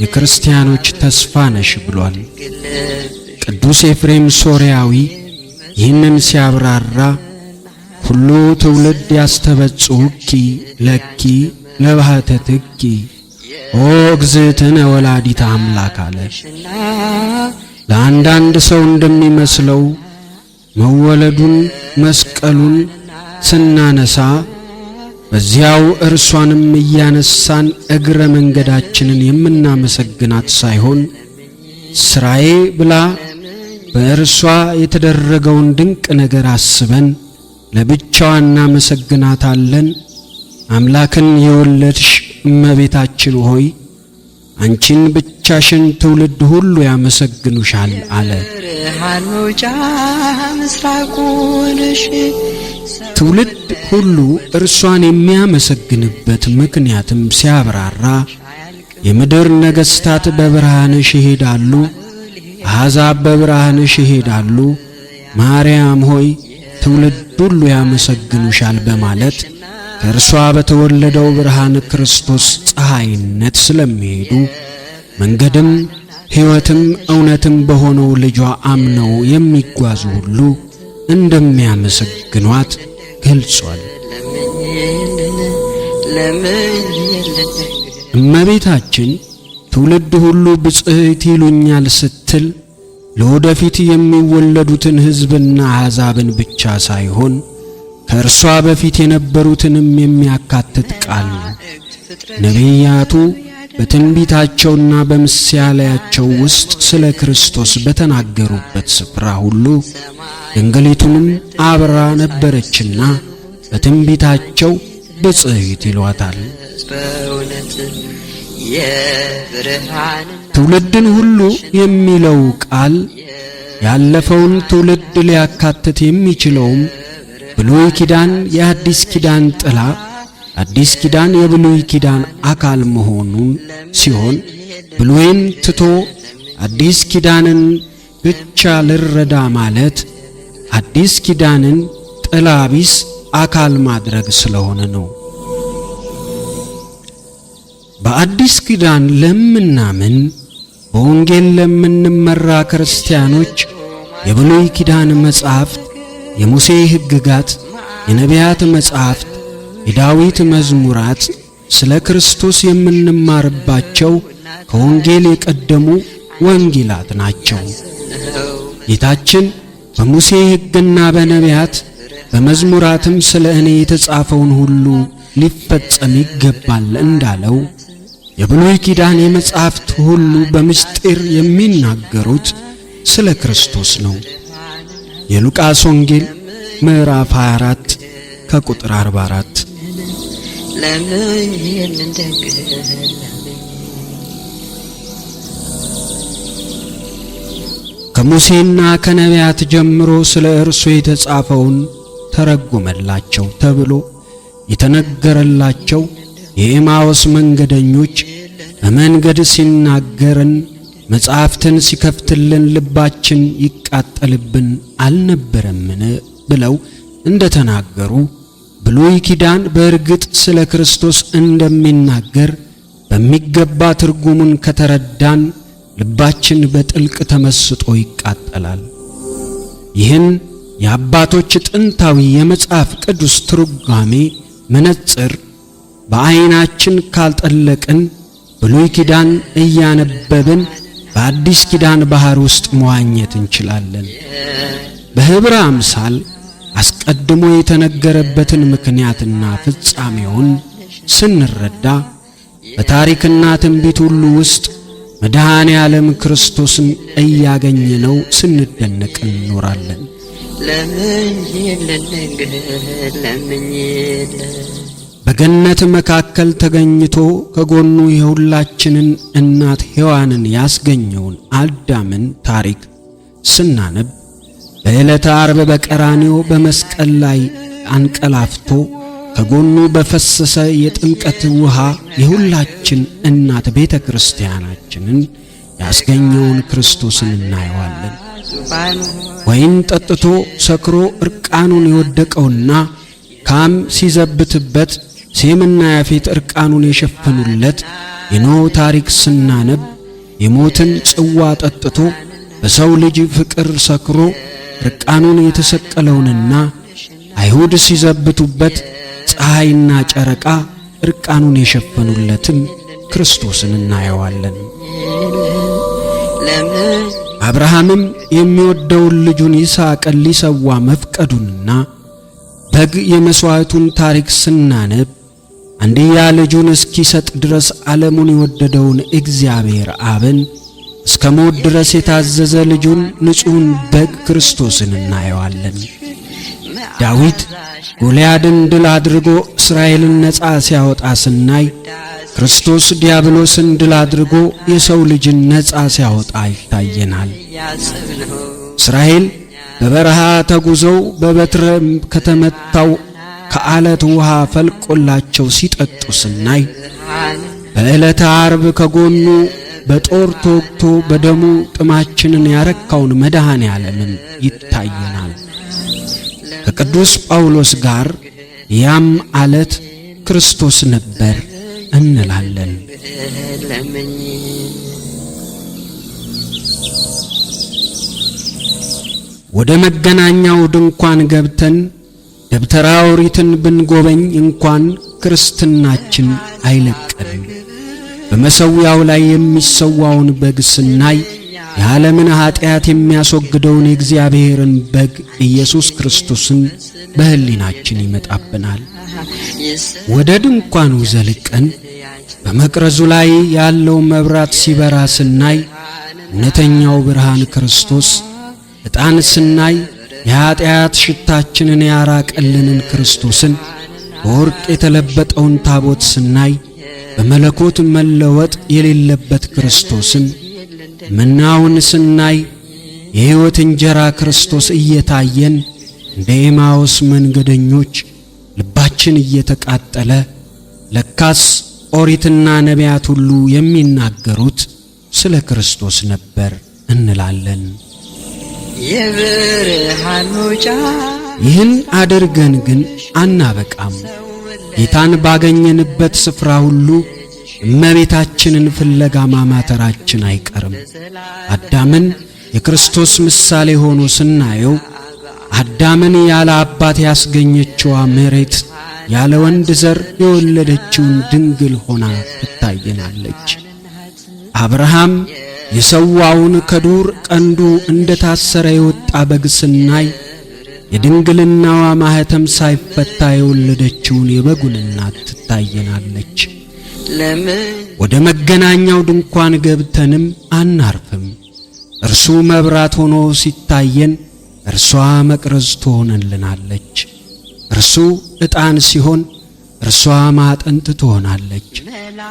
የክርስቲያኖች ተስፋ ነሽ ብሏል። ቅዱስ ኤፍሬም ሶርያዊ ይህንን ሲያብራራ ሁሉ ትውልድ ያስተበጽሑኪ ለኪ ለባህተትኪ ኦ እግዝእትነ ወላዲተ አምላክ አለ። ለአንዳንድ ሰው እንደሚመስለው መወለዱን መስቀሉን ስናነሳ በዚያው እርሷንም እያነሳን እግረ መንገዳችንን የምናመሰግናት ሳይሆን ስራዬ ብላ በእርሷ የተደረገውን ድንቅ ነገር አስበን ለብቻዋ እናመሰግናታለን። አምላክን የወለድሽ እመቤታችን ሆይ አንቺን ብቻሽን ትውልድ ሁሉ ያመሰግኑሻል አለ።
ብርሃን መውጫ ምስራቁ ነሽ።
ትውልድ ሁሉ እርሷን የሚያመሰግንበት ምክንያትም ሲያብራራ የምድር ነገሥታት በብርሃንሽ ይሄዳሉ፣ አሕዛብ በብርሃንሽ ይሄዳሉ፣ ማርያም ሆይ ትውልድ ሁሉ ያመሰግኑሻል በማለት ከእርሷ በተወለደው ብርሃን ክርስቶስ ፀሐይነት ስለሚሄዱ መንገድም ሕይወትም እውነትም በሆነው ልጇ አምነው የሚጓዙ ሁሉ እንደሚያመሰግኗት ገልጿል።
ለምኝልን
እመቤታችን ትውልድ ሁሉ ብፅዕት ይሉኛል ስትል ለወደፊት የሚወለዱትን ሕዝብና አሕዛብን ብቻ ሳይሆን ከእርሷ በፊት የነበሩትንም የሚያካትት ቃል ነው። ነቢያቱ በትንቢታቸውና በምሳሌያቸው ውስጥ ስለ ክርስቶስ በተናገሩበት ስፍራ ሁሉ ድንግሊቱንም አብራ ነበረችና በትንቢታቸው ብፅዕት ይሏታል።
በእውነት የብርሃን
ትውልድን ሁሉ የሚለው ቃል ያለፈውን ትውልድ ሊያካትት የሚችለውም ብሉይ ኪዳን የአዲስ ኪዳን ጥላ፣ አዲስ ኪዳን የብሉይ ኪዳን አካል መሆኑን ሲሆን ብሉይን ትቶ አዲስ ኪዳንን ብቻ ልረዳ ማለት አዲስ ኪዳንን ጥላ ቢስ አካል ማድረግ ስለሆነ ነው። በአዲስ ኪዳን ለምናምን በወንጌል ለምንመራ ክርስቲያኖች የብሉይ ኪዳን መጻሕፍት፣ የሙሴ ሕግጋት፣ የነቢያት መጻሕፍት፣ የዳዊት መዝሙራት ስለ ክርስቶስ የምንማርባቸው ከወንጌል የቀደሙ ወንጌላት ናቸው። ጌታችን በሙሴ ሕግና በነቢያት በመዝሙራትም ስለ እኔ የተጻፈውን ሁሉ ሊፈጸም ይገባል እንዳለው የብሉይ ኪዳን የመጻሕፍት ሁሉ በምስጢር የሚናገሩት ስለ ክርስቶስ ነው። የሉቃስ ወንጌል ምዕራፍ 24 ከቁጥር 44።
ለምኝልን ድንግል
ከሙሴና ከነቢያት ጀምሮ ስለ እርሱ የተጻፈውን ተረጎመላቸው ተብሎ የተነገረላቸው የኤማውስ መንገደኞች በመንገድ ሲናገረን መጻሕፍትን ሲከፍትልን ልባችን ይቃጠልብን አልነበረምን ብለው እንደተናገሩ ብሉይ ኪዳን በእርግጥ ስለ ክርስቶስ እንደሚናገር በሚገባ ትርጉሙን ከተረዳን ልባችን በጥልቅ ተመስጦ ይቃጠላል። ይህን የአባቶች ጥንታዊ የመጽሐፍ ቅዱስ ትርጓሜ መነጽር በዓይናችን ካልጠለቅን ብሉይ ኪዳን እያነበብን በአዲስ ኪዳን ባህር ውስጥ መዋኘት እንችላለን። በኅብረ አምሳል አስቀድሞ የተነገረበትን ምክንያትና ፍጻሜውን ስንረዳ በታሪክና ትንቢት ሁሉ ውስጥ መድኃኔ ዓለም ክርስቶስን እያገኘነው ስንደነቅ እንኖራለን።
ለምኝልን ድንግል ለምኝልን።
በገነት መካከል ተገኝቶ ከጎኑ የሁላችንን እናት ሔዋንን ያስገኘውን አዳምን ታሪክ ስናነብ፣ በዕለተ ዓርብ በቀራንዮ በመስቀል ላይ አንቀላፍቶ ከጎኑ በፈሰሰ የጥምቀት ውሃ የሁላችን እናት ቤተ ክርስቲያናችንን ያስገኘውን ክርስቶስን እናየዋለን።
ዙፋኑ
ወይን ጠጥቶ ሰክሮ እርቃኑን የወደቀውና ካም ሲዘብትበት ሴምና ያፌት እርቃኑን የሸፈኑለት የኖህ ታሪክ ስናነብ፣ የሞትን ጽዋ ጠጥቶ በሰው ልጅ ፍቅር ሰክሮ እርቃኑን የተሰቀለውንና አይሁድ ሲዘብቱበት ፀሐይና ጨረቃ እርቃኑን የሸፈኑለትን ክርስቶስን እናየዋለን።
ለምን
አብርሃምም የሚወደውን ልጁን ይስሐቅን ሊሰዋ መፍቀዱንና በግ የመሥዋዕቱን ታሪክ ስናነብ፣ አንድያ ልጁን እስኪሰጥ ድረስ ዓለሙን የወደደውን እግዚአብሔር አብን እስከ ሞት ድረስ የታዘዘ ልጁን ንጹሕን በግ ክርስቶስን እናየዋለን። ዳዊት ጎልያድን ድል አድርጎ እስራኤልን ነፃ ሲያወጣ ስናይ፣ ክርስቶስ ዲያብሎስን ድል አድርጎ የሰው ልጅን ነፃ ሲያወጣ ይታየናል።
ያሰብነው
እስራኤል በበረሃ ተጉዘው በበትረ ከተመታው ከዓለት ውሃ ፈልቆላቸው ሲጠጡ ስናይ፣ በዕለተ ዓርብ ከጎኑ በጦር ተወግቶ በደሙ ጥማችንን ያረካውን መድኃኔ ዓለምን ይታየናል። ከቅዱስ ጳውሎስ ጋር ያም ዓለት ክርስቶስ ነበር እንላለን።
ለምኝ
ወደ መገናኛው ድንኳን ገብተን ደብተራ ኦሪትን ብንጎበኝ እንኳን ክርስትናችን አይለቀንም። በመሠዊያው ላይ የሚሰዋውን በግ ስናይ የዓለምን ኀጢአት የሚያስወግደውን የእግዚአብሔርን በግ ኢየሱስ ክርስቶስን በሕሊናችን ይመጣብናል። ወደ ድንኳኑ ዘልቀን በመቅረዙ ላይ ያለው መብራት ሲበራ ስናይ እውነተኛው ብርሃን ክርስቶስ፣ ዕጣን ስናይ የኀጢአት ሽታችንን ያራቀልንን ክርስቶስን፣ በወርቅ የተለበጠውን ታቦት ስናይ በመለኮት መለወጥ የሌለበት ክርስቶስን፣ መናውን ስናይ የሕይወት እንጀራ ክርስቶስ እየታየን እንደ ኤማዎስ መንገደኞች ልባችን እየተቃጠለ ለካስ ኦሪትና ነቢያት ሁሉ የሚናገሩት ስለ ክርስቶስ ነበር እንላለን።
የብርሃን መውጫ
ይህን አድርገን ግን አናበቃም። ጌታን ባገኘንበት ስፍራ ሁሉ እመቤታችንን ፍለጋ ማማተራችን አይቀርም። አዳምን የክርስቶስ ምሳሌ ሆኖ ስናየው አዳምን ያለ አባት ያስገኘችዋ መሬት ያለ ወንድ ዘር የወለደችውን ድንግል ሆና ትታየናለች። አብርሃም የሰዋውን ከዱር ቀንዱ እንደ ታሰረ የወጣ በግ ስናይ የድንግልናዋ ማኅተም ሳይፈታ የወለደችውን የበጉን እናት ትታየናለች።
ለምን
ወደ መገናኛው ድንኳን ገብተንም አናርፍም። እርሱ መብራት ሆኖ ሲታየን እርሷ መቅረዝ ትሆንልናለች። እርሱ ዕጣን ሲሆን እርሷ ማጠንት ትሆናለች።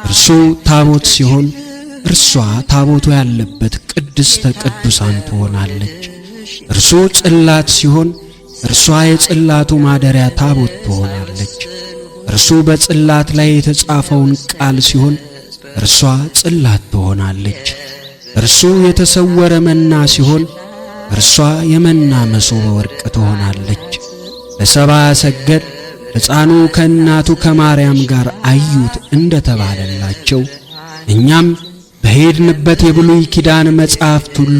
እርሱ ታቦት ሲሆን እርሷ ታቦቱ ያለበት ቅድስተ ቅዱሳን ትሆናለች። እርሱ ጽላት ሲሆን እርሷ የጽላቱ ማደሪያ ታቦት ትሆናለች። እርሱ በጽላት ላይ የተጻፈውን ቃል ሲሆን እርሷ ጽላት ትሆናለች። እርሱ የተሰወረ መና ሲሆን እርሷ የመና መሶበ ወርቅ ትሆናለች። ለሰብአ ሰገል ሕፃኑ ከእናቱ ከማርያም ጋር አዩት እንደተባለላቸው እኛም በሄድንበት የብሉይ ኪዳን መጻሕፍት ሁሉ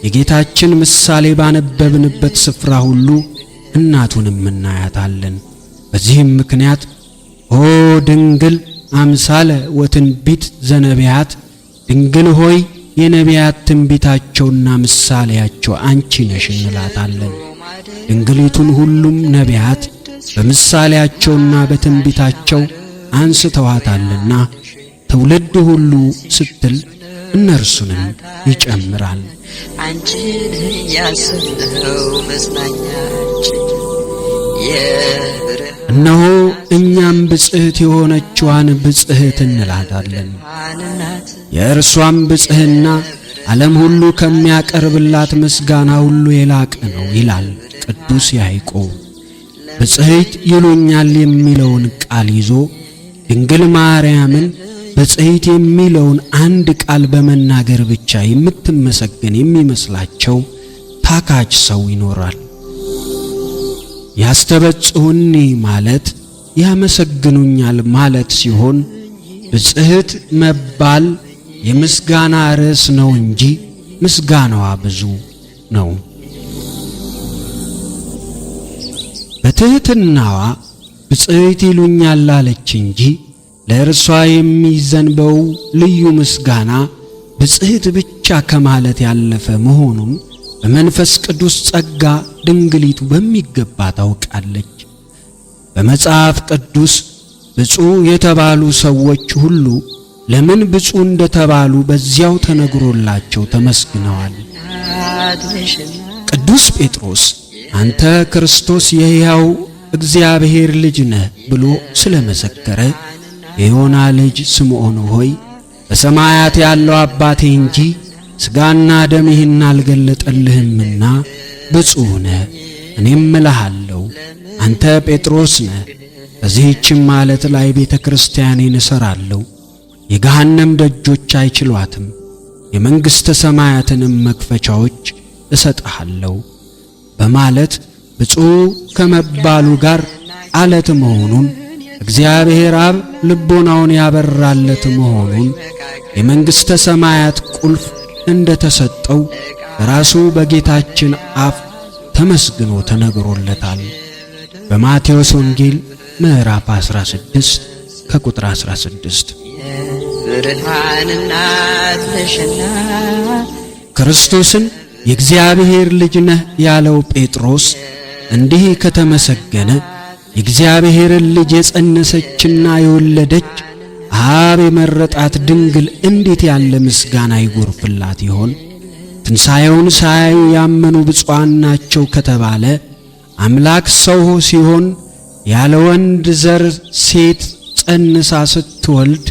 የጌታችን ምሳሌ ባነበብንበት ስፍራ ሁሉ እናቱንም እናያታለን። በዚህም ምክንያት ኦ ድንግል አምሳለ ወትንቢት ዘነቢያት፣ ድንግል ሆይ የነቢያት ትንቢታቸውና ምሳሌያቸው አንቺ ነሽ እንላታለን። ድንግሊቱን ሁሉም ነቢያት በምሳሌያቸውና በትንቢታቸው አንስተዋታልና ትውልድ ሁሉ ስትል እነርሱንም ይጨምራል።
አንቺን ያሰብነው መጽናኛችን የብርሃን
እነሆ እኛም ብጽሕት የሆነችዋን ብጽሕት እንላታለን። የእርሷም ብጽሕና ዓለም ሁሉ ከሚያቀርብላት ምስጋና ሁሉ የላቀ ነው ይላል ቅዱስ ያዕቆብ። ብጽሕት ይሉኛል የሚለውን ቃል ይዞ ድንግል ማርያምን ብጽሕት የሚለውን አንድ ቃል በመናገር ብቻ የምትመሰገን የሚመስላቸው ታካች ሰው ይኖራል። ያስተበጽሑኒ ማለት ያመሰግኑኛል ማለት ሲሆን ብጽሕት መባል የምስጋና ርዕስ ነው እንጂ ምስጋናዋ ብዙ ነው። በትሕትናዋ ብጽሕት ይሉኛል አለች እንጂ ለእርሷ የሚዘንበው ልዩ ምስጋና ብጽሕት ብቻ ከማለት ያለፈ መሆኑን በመንፈስ ቅዱስ ጸጋ ድንግሊቱ በሚገባ ታውቃለች። በመጽሐፍ ቅዱስ ብፁዕ የተባሉ ሰዎች ሁሉ ለምን ብፁዕ እንደተባሉ በዚያው ተነግሮላቸው ተመስግነዋል። ቅዱስ ጴጥሮስ አንተ ክርስቶስ የሕያው እግዚአብሔር ልጅ ነህ ብሎ ስለመሰከረ የዮና ልጅ ስምዖን ሆይ በሰማያት ያለው አባቴ እንጂ ሥጋና ደም ይህን አልገለጠልህምና ብፁዕ ነህ። እኔም እልሃለሁ አንተ ጴጥሮስ ነህ፣ በዚህችም ዓለት ላይ ቤተ ክርስቲያኔን እሠራለሁ፣ የገሃነም ደጆች አይችሏትም፣ የመንግሥተ ሰማያትንም መክፈቻዎች እሰጥሃለሁ በማለት ብፁዕ ከመባሉ ጋር ዓለት መሆኑን እግዚአብሔር አብ ልቦናውን ያበራለት መሆኑን የመንግሥተ ሰማያት ቁልፍ እንደተሰጠው ራሱ በጌታችን አፍ ተመስግኖ ተነግሮለታል። በማቴዎስ ወንጌል ምዕራፍ 16 ከቁጥር 16።
ብርሃን እናት ነሽና
ክርስቶስን የእግዚአብሔር ልጅ ነህ ያለው ጴጥሮስ እንዲህ ከተመሰገነ የእግዚአብሔርን ልጅ የጸነሰችና የወለደች አብ የመረጣት ድንግል እንዴት ያለ ምስጋና ይጎርፍላት ይሆን? ትንሣኤውን ሳያዩ ያመኑ ብፁዓን ናቸው ከተባለ አምላክ ሰው ሲሆን ያለ ወንድ ዘር ሴት ጸንሳ ስትወልድ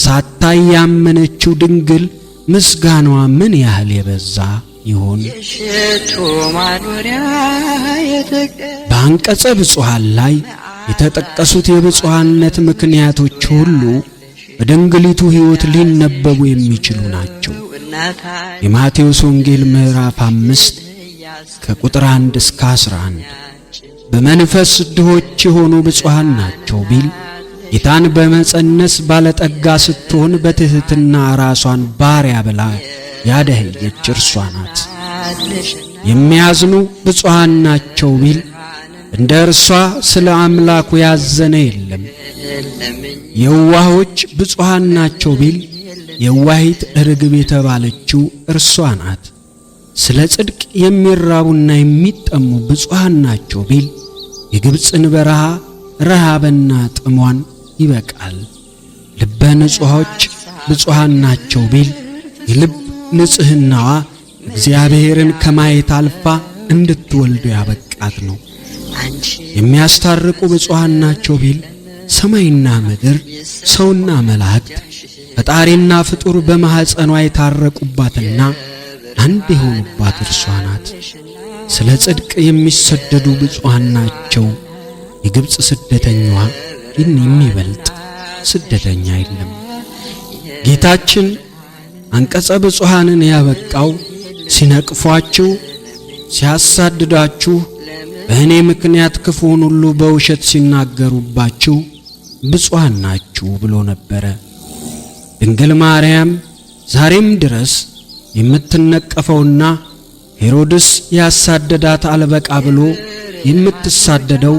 ሳታይ ያመነችው ድንግል ምስጋናዋ ምን ያህል የበዛ ይሆን?
የሽቱ ማኖሪያ የተቀ
በአንቀጸ ብፁዓን ላይ የተጠቀሱት የብፁዓነት ምክንያቶች ሁሉ በድንግሊቱ ሕይወት ሊነበቡ የሚችሉ ናቸው።
እናታ
የማቴዎስ ወንጌል ምዕራፍ 5 ከቁጥር 1 እስከ 11 በመንፈስ ድሆች የሆኑ ብፁዓን ናቸው ቢል ጌታን በመጸነስ ባለጠጋ ስትሆን በትሕትና ራሷን ባሪያ ብላ ያደህየች እርሷ ናት። የሚያዝኑ ብፁዓን ናቸው ቢል እንደ እርሷ ስለ አምላኩ ያዘነ የለም። የዋሆች ብፁዓን ናቸው ቢል የዋሂት ርግብ የተባለችው እርሷ ናት። ስለ ጽድቅ የሚራቡና የሚጠሙ ብፁዓን ናቸው ቢል የግብፅን በረሃ ረሃብና ጥሟን ይበቃል። ልበ ንጹሖች ብፁዓን ናቸው ቢል የልብ ንጽሕናዋ እግዚአብሔርን ከማየት አልፋ እንድትወልዱ ያበቃት ነው።
አንቺ
የሚያስታርቁ ብፁዓን ናቸው ቢል ሰማይና ምድር፣ ሰውና መላእክት፣ ፈጣሪና ፍጡር በማኅፀኗ የታረቁባትና አንድ የሆኑባት እርሷ ናት። ስለ ጽድቅ የሚሰደዱ ብፁዓን ናቸው። የግብፅ ስደተኛዋ ይህን የሚበልጥ ስደተኛ የለም። ጌታችን አንቀጸ ብፁዓንን ያበቃው ሲነቅፏችሁ፣ ሲያሳድዳችሁ፣ በእኔ ምክንያት ክፉውን ሁሉ በውሸት ሲናገሩባችሁ ብፁዓን ናችሁ ብሎ ነበረ። ድንግል ማርያም ዛሬም ድረስ የምትነቀፈውና ሄሮድስ ያሳደዳት አልበቃ ብሎ የምትሳደደው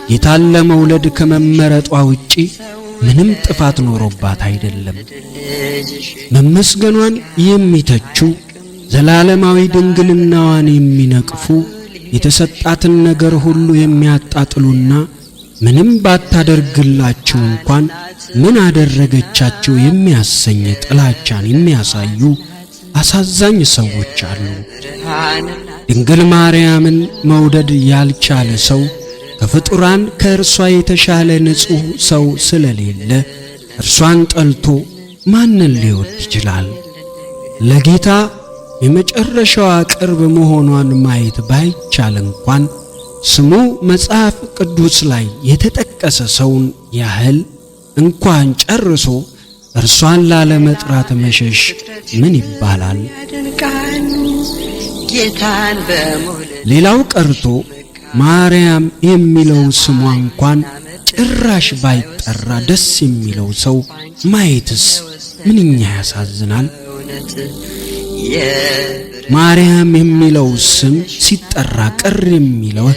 ጌታን ለመውለድ ከመመረጧ ውጪ ምንም ጥፋት ኖሮባት አይደለም። መመስገኗን የሚተቹ ዘላለማዊ ድንግልናዋን የሚነቅፉ የተሰጣትን ነገር ሁሉ የሚያጣጥሉና ምንም ባታደርግላችሁ እንኳን ምን አደረገቻቸው የሚያሰኝ ጥላቻን የሚያሳዩ አሳዛኝ ሰዎች አሉ። ድንግል ማርያምን መውደድ ያልቻለ ሰው ከፍጡራን ከእርሷ የተሻለ ንጹሕ ሰው ስለሌለ እርሷን ጠልቶ ማንን ሊወድ ይችላል? ለጌታ የመጨረሻዋ ቅርብ መሆኗን ማየት ባይቻል እንኳን ስሙ መጽሐፍ ቅዱስ ላይ የተጠቀሰ ሰውን ያህል እንኳን ጨርሶ እርሷን ላለመጥራት መሸሽ ምን ይባላል?
ያደንቃሉ ጌታን በመውለድ
ሌላው ቀርቶ ማርያም የሚለው ስሟ እንኳን ጭራሽ ባይጠራ ደስ የሚለው ሰው ማየትስ ምንኛ ያሳዝናል።
እውነት
ማርያም የሚለው ስም ሲጠራ ቅር የሚለው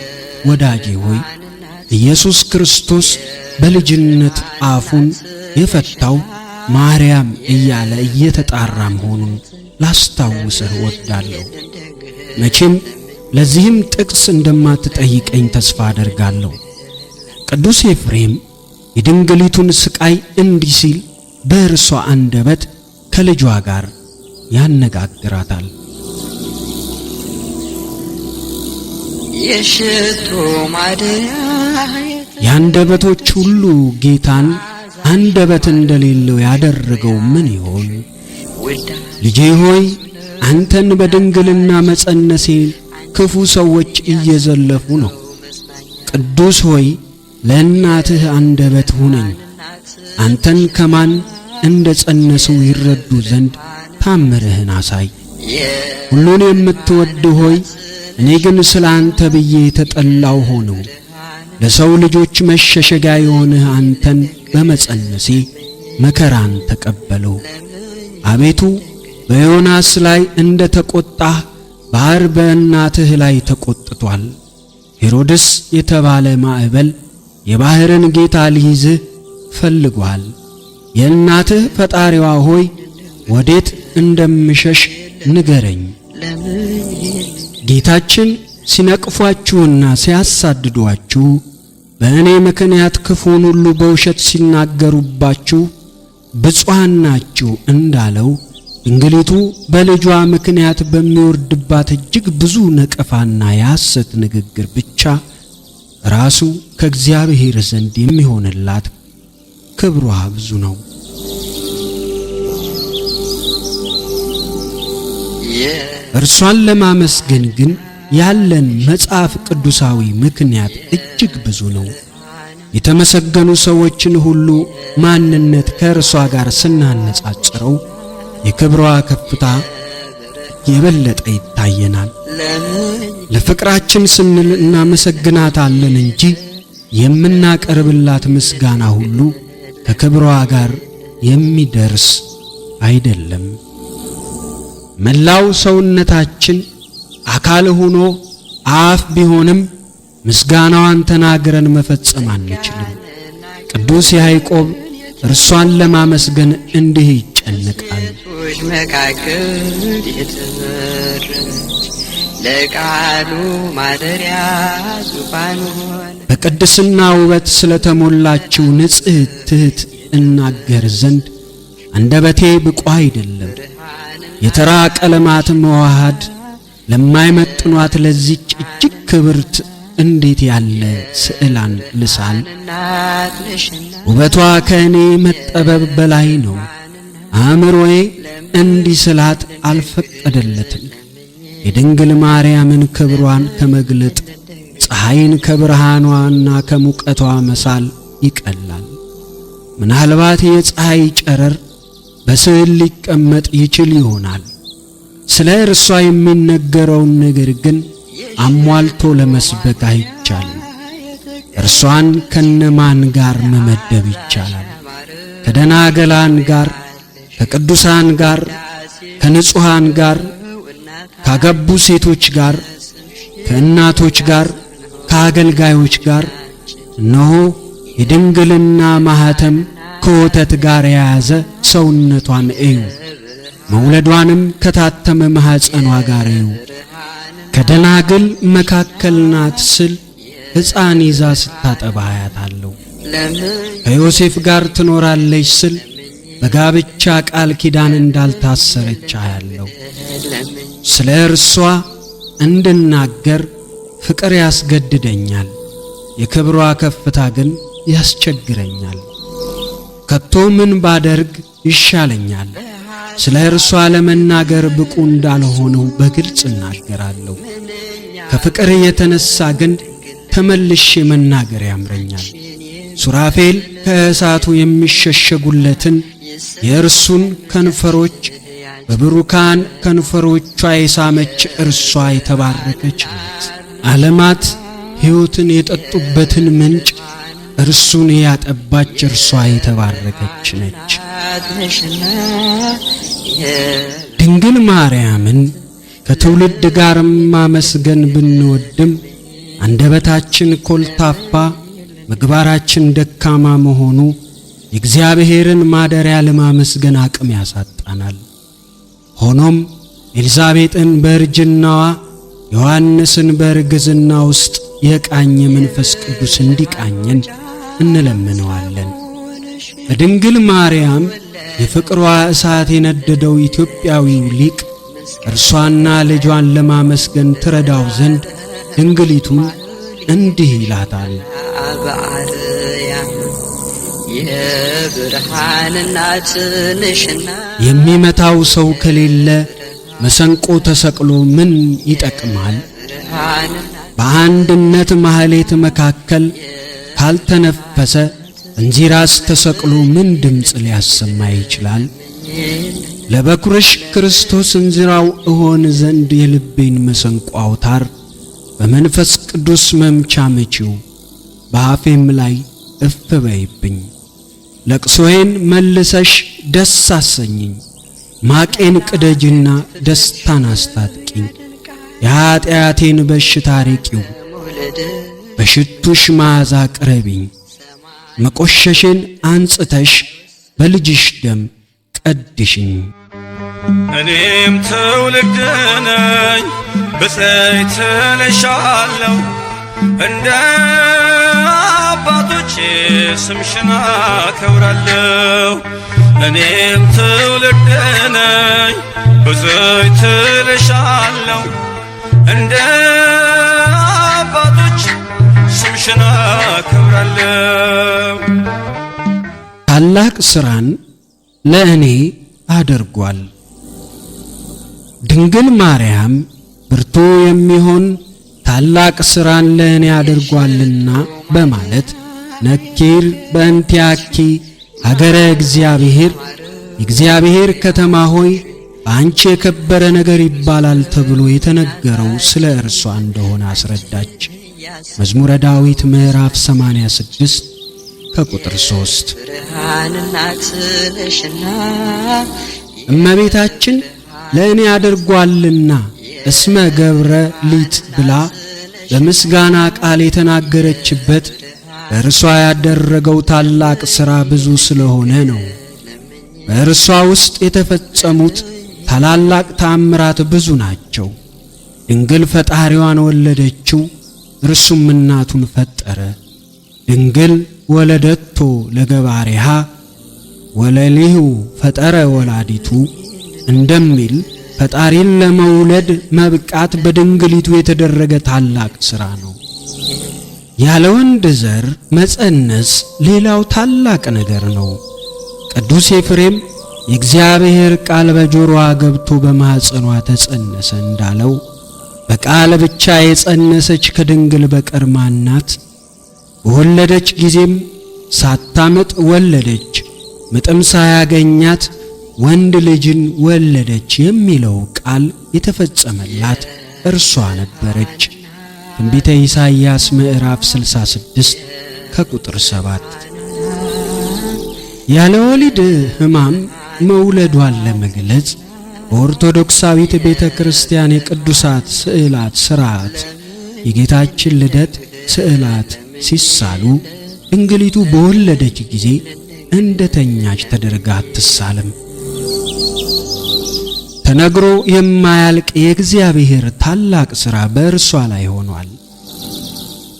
ወዳጄ ሆይ፣ ኢየሱስ ክርስቶስ በልጅነት አፉን የፈታው ማርያም እያለ እየተጣራ መሆኑን ላስታውስህ እወዳለሁ። መቼም ለዚህም ጥቅስ እንደማትጠይቀኝ ተስፋ አደርጋለሁ። ቅዱስ ኤፍሬም የድንግሊቱን ስቃይ እንዲህ ሲል በእርሷ አንደበት ከልጇ ጋር ያነጋግራታል።
የሽቱ ማደሪያ
የአንደበቶች ሁሉ ጌታን አንደበት እንደሌለው ያደረገው ምን ይሆን?
ውዳ
ልጄ ሆይ፣ አንተን በድንግልና መጸነሴን ክፉ ሰዎች እየዘለፉ ነው። ቅዱስ ሆይ፣ ለእናትህ አንደበት ሁነኝ። አንተን ከማን እንደ ጸነሱ ይረዱ ዘንድ ታምርህን አሳይ። ሁሉን የምትወድ ሆይ፣ እኔ ግን ስለ አንተ ብዬ የተጠላው ሆነው ለሰው ልጆች መሸሸጊያ የሆንህ አንተን በመጸነሴ መከራን ተቀበለው። አቤቱ፣ በዮናስ ላይ እንደ ተቆጣህ ባሕር በእናትህ ላይ ተቆጥቷል። ሄሮድስ የተባለ ማዕበል የባሕርን ጌታ ሊይዝህ ፈልጓል። የእናትህ ፈጣሪዋ ሆይ፣ ወዴት እንደምሸሽ ንገረኝ። ጌታችን ሲነቅፏችሁና ሲያሳድዷችሁ፣ በእኔ ምክንያት ክፉን ሁሉ በውሸት ሲናገሩባችሁ ብፁዓን ናችሁ እንዳለው፣ ድንግሊቱ በልጇ ምክንያት በሚወርድባት እጅግ ብዙ ነቀፋና የሐሰት ንግግር ብቻ ራሱ ከእግዚአብሔር ዘንድ የሚሆንላት ክብሯ ብዙ ነው። እርሷን ለማመስገን ግን ያለን መጽሐፍ ቅዱሳዊ ምክንያት እጅግ ብዙ ነው። የተመሰገኑ ሰዎችን ሁሉ ማንነት ከእርሷ ጋር ስናነጻጽረው የክብሯ ከፍታ የበለጠ ይታየናል። ለፍቅራችን ስንል እናመሰግናታለን እንጂ የምናቀርብላት ምስጋና ሁሉ ከክብሯ ጋር የሚደርስ አይደለም። መላው ሰውነታችን አካል ሆኖ አፍ ቢሆንም ምስጋናዋን ተናግረን መፈጸም አንችልም። ቅዱስ ያዕቆብ እርሷን ለማመስገን እንዲህ ይጨነቃል።
ሴቶች መካከል የተመረች ለቃሉ ማደሪያ ዙፋን ሆነ።
በቅድስና ውበት ስለተሞላችው ንጽሕት ትሕት እናገር ዘንድ አንደበቴ ብቁ አይደለም። የተራ ቀለማት መዋሃድ ለማይመጥኗት ለዚች እጅግ ክብርት እንዴት ያለ ስዕላን ልሳል!
እናት ነሽና
ውበቷ ከእኔ መጠበብ በላይ ነው። አእምሮዬ እንዲስላት አልፈቀደለትም። የድንግል ማርያምን ክብሯን ከመግለጥ ፀሐይን ከብርሃኗና ከሙቀቷ መሳል ይቀላል። ምናልባት የፀሐይ ጨረር በስዕል ሊቀመጥ ይችል ይሆናል። ስለ እርሷ የሚነገረውን ነገር ግን አሟልቶ ለመስበክ አይቻልም። እርሷን ከነማን ጋር መመደብ ይቻላል? ከደናገላን ጋር፣ ከቅዱሳን ጋር፣ ከንጹሐን ጋር፣ ካገቡ ሴቶች ጋር፣ ከእናቶች ጋር፣ ከአገልጋዮች ጋር። እነሆ የድንግልና ማኅተም ከወተት ጋር የያዘ ሰውነቷን እዩ። መውለዷንም ከታተመ ማኅፀኗ ጋር እዩ። ከደናግል መካከል ናት ስል ሕፃን ይዛ ስታጠባ አያታለሁ። ከዮሴፍ ጋር ትኖራለች ስል በጋብቻ ቃል ኪዳን እንዳልታሰረች አያለሁ። ስለ እርሷ እንድናገር ፍቅር ያስገድደኛል። የክብሯ ከፍታ ግን ያስቸግረኛል። ከቶ ምን ባደርግ ይሻለኛል? ስለ እርሷ ለመናገር ብቁ እንዳልሆነው በግልጽ እናገራለሁ። ከፍቅር የተነሳ ግን ተመልሼ መናገር ያምረኛል። ሱራፌል ከእሳቱ የሚሸሸጉለትን የእርሱን ከንፈሮች በብሩካን ከንፈሮቿ የሳመች እርሷ የተባረከች ናት። ዓለማት ሕይወትን የጠጡበትን ምንጭ እርሱን ያጠባች እርሷ የተባረከች ነች። ድንግል ማርያምን ከትውልድ ጋር ማመስገን ብንወድም አንደበታችን ኮልታፋ፣ ምግባራችን ደካማ መሆኑ የእግዚአብሔርን ማደሪያ ለማመስገን አቅም ያሳጣናል። ሆኖም ኤልዛቤጥን በእርጅናዋ ዮሐንስን በእርግዝና ውስጥ የቃኘ መንፈስ ቅዱስ እንዲቃኘን እንለምነዋለን። በድንግል ማርያም የፍቅሯ እሳት የነደደው ኢትዮጵያዊው ሊቅ እርሷና ልጇን ለማመስገን ትረዳው ዘንድ ድንግሊቱን እንዲህ ይላታል።
በአርያም የብርሃን እናት ነሽና
የሚመታው ሰው ከሌለ መሰንቆ ተሰቅሎ ምን ይጠቅማል?
ብርሃን
በአንድነት ማህሌት መካከል ካልተነፈሰ እንዚራስ ተሰቅሎ ምን ድምፅ ሊያሰማ ይችላል? ለበኩርሽ ክርስቶስ እንዚራው እሆን ዘንድ የልቤን መሰንቆ አውታር በመንፈስ ቅዱስ መምቻ ምቺው፣ በአፌም ላይ እፍ በይብኝ። ለቅሶዬን መልሰሽ ደስ አሰኝኝ፣ ማቄን ቅደጅና ደስታን አስታጥቂኝ። የኀጢአቴን በሽታ ርቂው፣
መውለድ
በሽቱሽ መዓዛ ቅረቢኝ። መቆሸሼን አንጽተሽ በልጅሽ ደም ቀድሽኝ።
እኔም ትውልድ ነኝ ብፅዕት እልሻለሁ፣ እንደ አባቶቼ ስምሽን አከብራለሁ። እኔም ትውልድ ነኝ ብፅዕት እልሻለሁ፣ እንደ አባቶቼ ስምሽን አከብራለሁ።
ታላቅ ሥራን ለእኔ አድርጓል። ድንግል ማርያም ብርቱ የሚሆን ታላቅ ሥራን ለእኔ አድርጓልና በማለት ነኪር በእንቲአኪ ሀገረ እግዚአብሔር፣ የእግዚአብሔር ከተማ ሆይ በአንቺ የከበረ ነገር ይባላል ተብሎ የተነገረው ስለ እርሷ እንደሆነ አስረዳች። መዝሙረ ዳዊት ምዕራፍ 86 ከቁጥር 3።
ብርሃን እናት ነሽና
እመቤታችን ለእኔ አድርጓልና እስመ ገብረ ሊት ብላ በምስጋና ቃል የተናገረችበት በእርሷ ያደረገው ታላቅ ሥራ ብዙ ስለሆነ ነው። በእርሷ ውስጥ የተፈጸሙት ታላላቅ ተአምራት ብዙ ናቸው። ድንግል ፈጣሪዋን ወለደችው፣ እርሱም እናቱን ፈጠረ። ድንግል ወለደቶ ለገባሪሃ ወለሊሁ ፈጠረ ወላዲቱ እንደሚል ፈጣሪን ለመውለድ መብቃት በድንግሊቱ የተደረገ ታላቅ ሥራ ነው። ያለ ወንድ ዘር መጸነስ ሌላው ታላቅ ነገር ነው። ቅዱስ ኤፍሬም የእግዚአብሔር ቃል በጆሮዋ ገብቶ በማኅፀኗ ተጸነሰ እንዳለው በቃል ብቻ የጸነሰች ከድንግል በቀር ማናት? በወለደች ጊዜም ሳታምጥ ወለደች፣ ምጥም ሳያገኛት ወንድ ልጅን ወለደች የሚለው ቃል የተፈጸመላት እርሷ ነበረች። ትንቢተ ኢሳይያስ ምዕራፍ 66 ከቁጥር 7። ያለ ወሊድ ሕማም መውለዷን ለመግለጽ በኦርቶዶክሳዊት ቤተ ክርስቲያን የቅዱሳት ስዕላት ሥርዓት የጌታችን ልደት ስዕላት ሲሳሉ ድንግሊቱ በወለደች ጊዜ እንደተኛች ተደርጋ አትሳልም። ተነግሮ የማያልቅ የእግዚአብሔር ታላቅ ሥራ በእርሷ ላይ ሆኗል።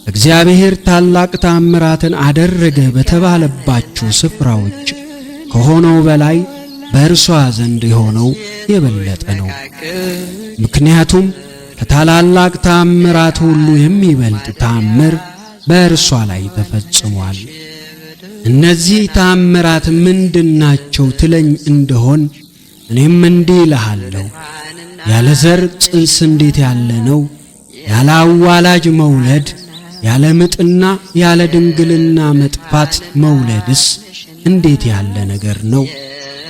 እግዚአብሔር ታላቅ ታምራትን አደረገ በተባለባቸው ስፍራዎች ከሆነው በላይ በእርሷ ዘንድ የሆነው የበለጠ ነው። ምክንያቱም ከታላላቅ ታምራት ሁሉ የሚበልጥ ታምር በእርሷ ላይ ተፈጽሟል። እነዚህ ተአምራት ምንድናቸው ትለኝ እንደሆን እኔም እንዲህ እልሃለሁ። ያለ ዘር ጽንስ እንዴት ያለ ነው? ያለ አዋላጅ መውለድ፣ ያለ ምጥና ያለ ድንግልና መጥፋት መውለድስ እንዴት ያለ ነገር ነው?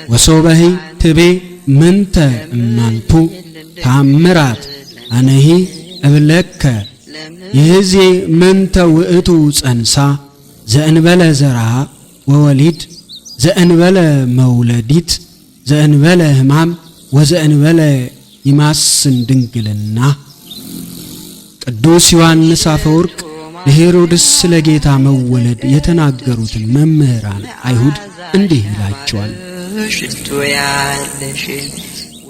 ወሶበሂ ትቤ ምንተ እማንቱ ተአምራት አነሂ እብለከ ይህዜ ምንተ ውእቱ ጸንሳ ዘእንበለ ዘርአ ወወሊድ ዘእንበለ መውለዲት ዘእንበለ ሕማም ወዘእንበለ ይማስን ድንግልና። ቅዱስ ዮሐንስ አፈወርቅ ለሄሮድስ ስለ ጌታ መወለድ የተናገሩትን መምህራን አይሁድ እንዲህ ይላቸዋል።
ሽቱ ያለሽ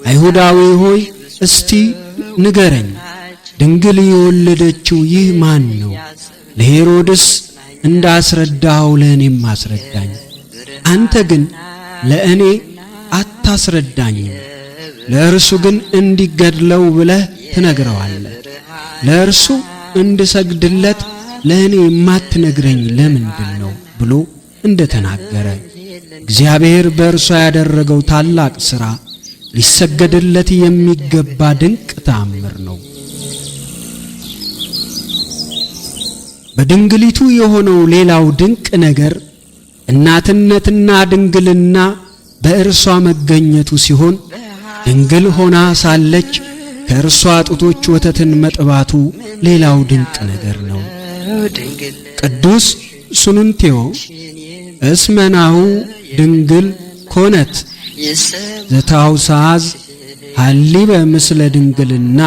አይሁዳዊ ሆይ እስቲ ንገረኝ፣ ድንግል የወለደችው ይህ ማን ነው? ለሄሮድስ እንዳስረዳኸው ለእኔም አስረዳኝ። አንተ ግን ለእኔ አታስረዳኝም፣ ለእርሱ ግን እንዲገድለው ብለህ ትነግረዋለህ። ለእርሱ እንድሰግድለት ለእኔ የማትነግረኝ ለምንድን ነው ብሎ እንደተናገረ እግዚአብሔር በእርሷ ያደረገው ታላቅ ሥራ ሊሰገድለት የሚገባ ድንቅ ተአምር ነው። በድንግሊቱ የሆነው ሌላው ድንቅ ነገር እናትነትና ድንግልና በእርሷ መገኘቱ ሲሆን ድንግል ሆና ሳለች ከእርሷ ጡቶች ወተትን መጥባቱ ሌላው ድንቅ ነገር ነው።
ድንግል
ቅዱስ ሱኑንቴዎ እስመናሁ ድንግል ኮነት ዘታውሳዝ ሀሊበ ምስለ ድንግልና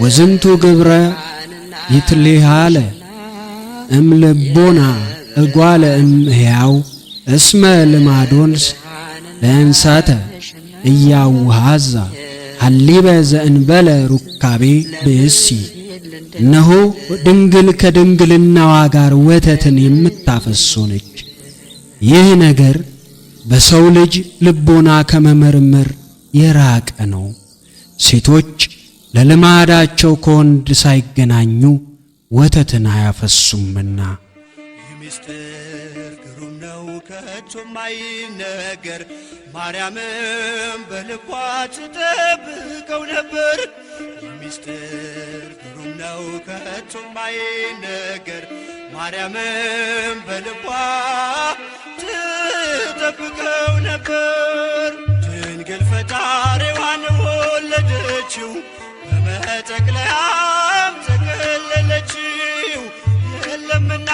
ወዝንቱ ግብረ ይትሌሃለ እምልቦና እጓለ እምሕያው እስመ ልማዶንስ ለእንሳተ እያውሃዛ ሀሊበ ዘእንበለ ሩካቤ ብእሲ። እነሆ ድንግል ከድንግልናዋ ጋር ወተትን የምታፈስ ሆነች። ይህ ነገር በሰው ልጅ ልቦና ከመመርመር የራቀ ነው። ሴቶች ለልማዳቸው ከወንድ ሳይገናኙ ወተትን አያፈሱምና።
ይህ ምስጢር ግሩም ነው ከቶ ማይነገር፣ ማርያምም በልቧ ትጠብቀው ነበር። ይህ ምስጢር ግሩም ነው ከቶ ማይነገር፣ ማርያምም በልቧ ትጠብቀው ነበር። ድንግል ፈጣሪዋን ወለደችው፣ በመጠቅለያም ጠቀለለችው። የለምና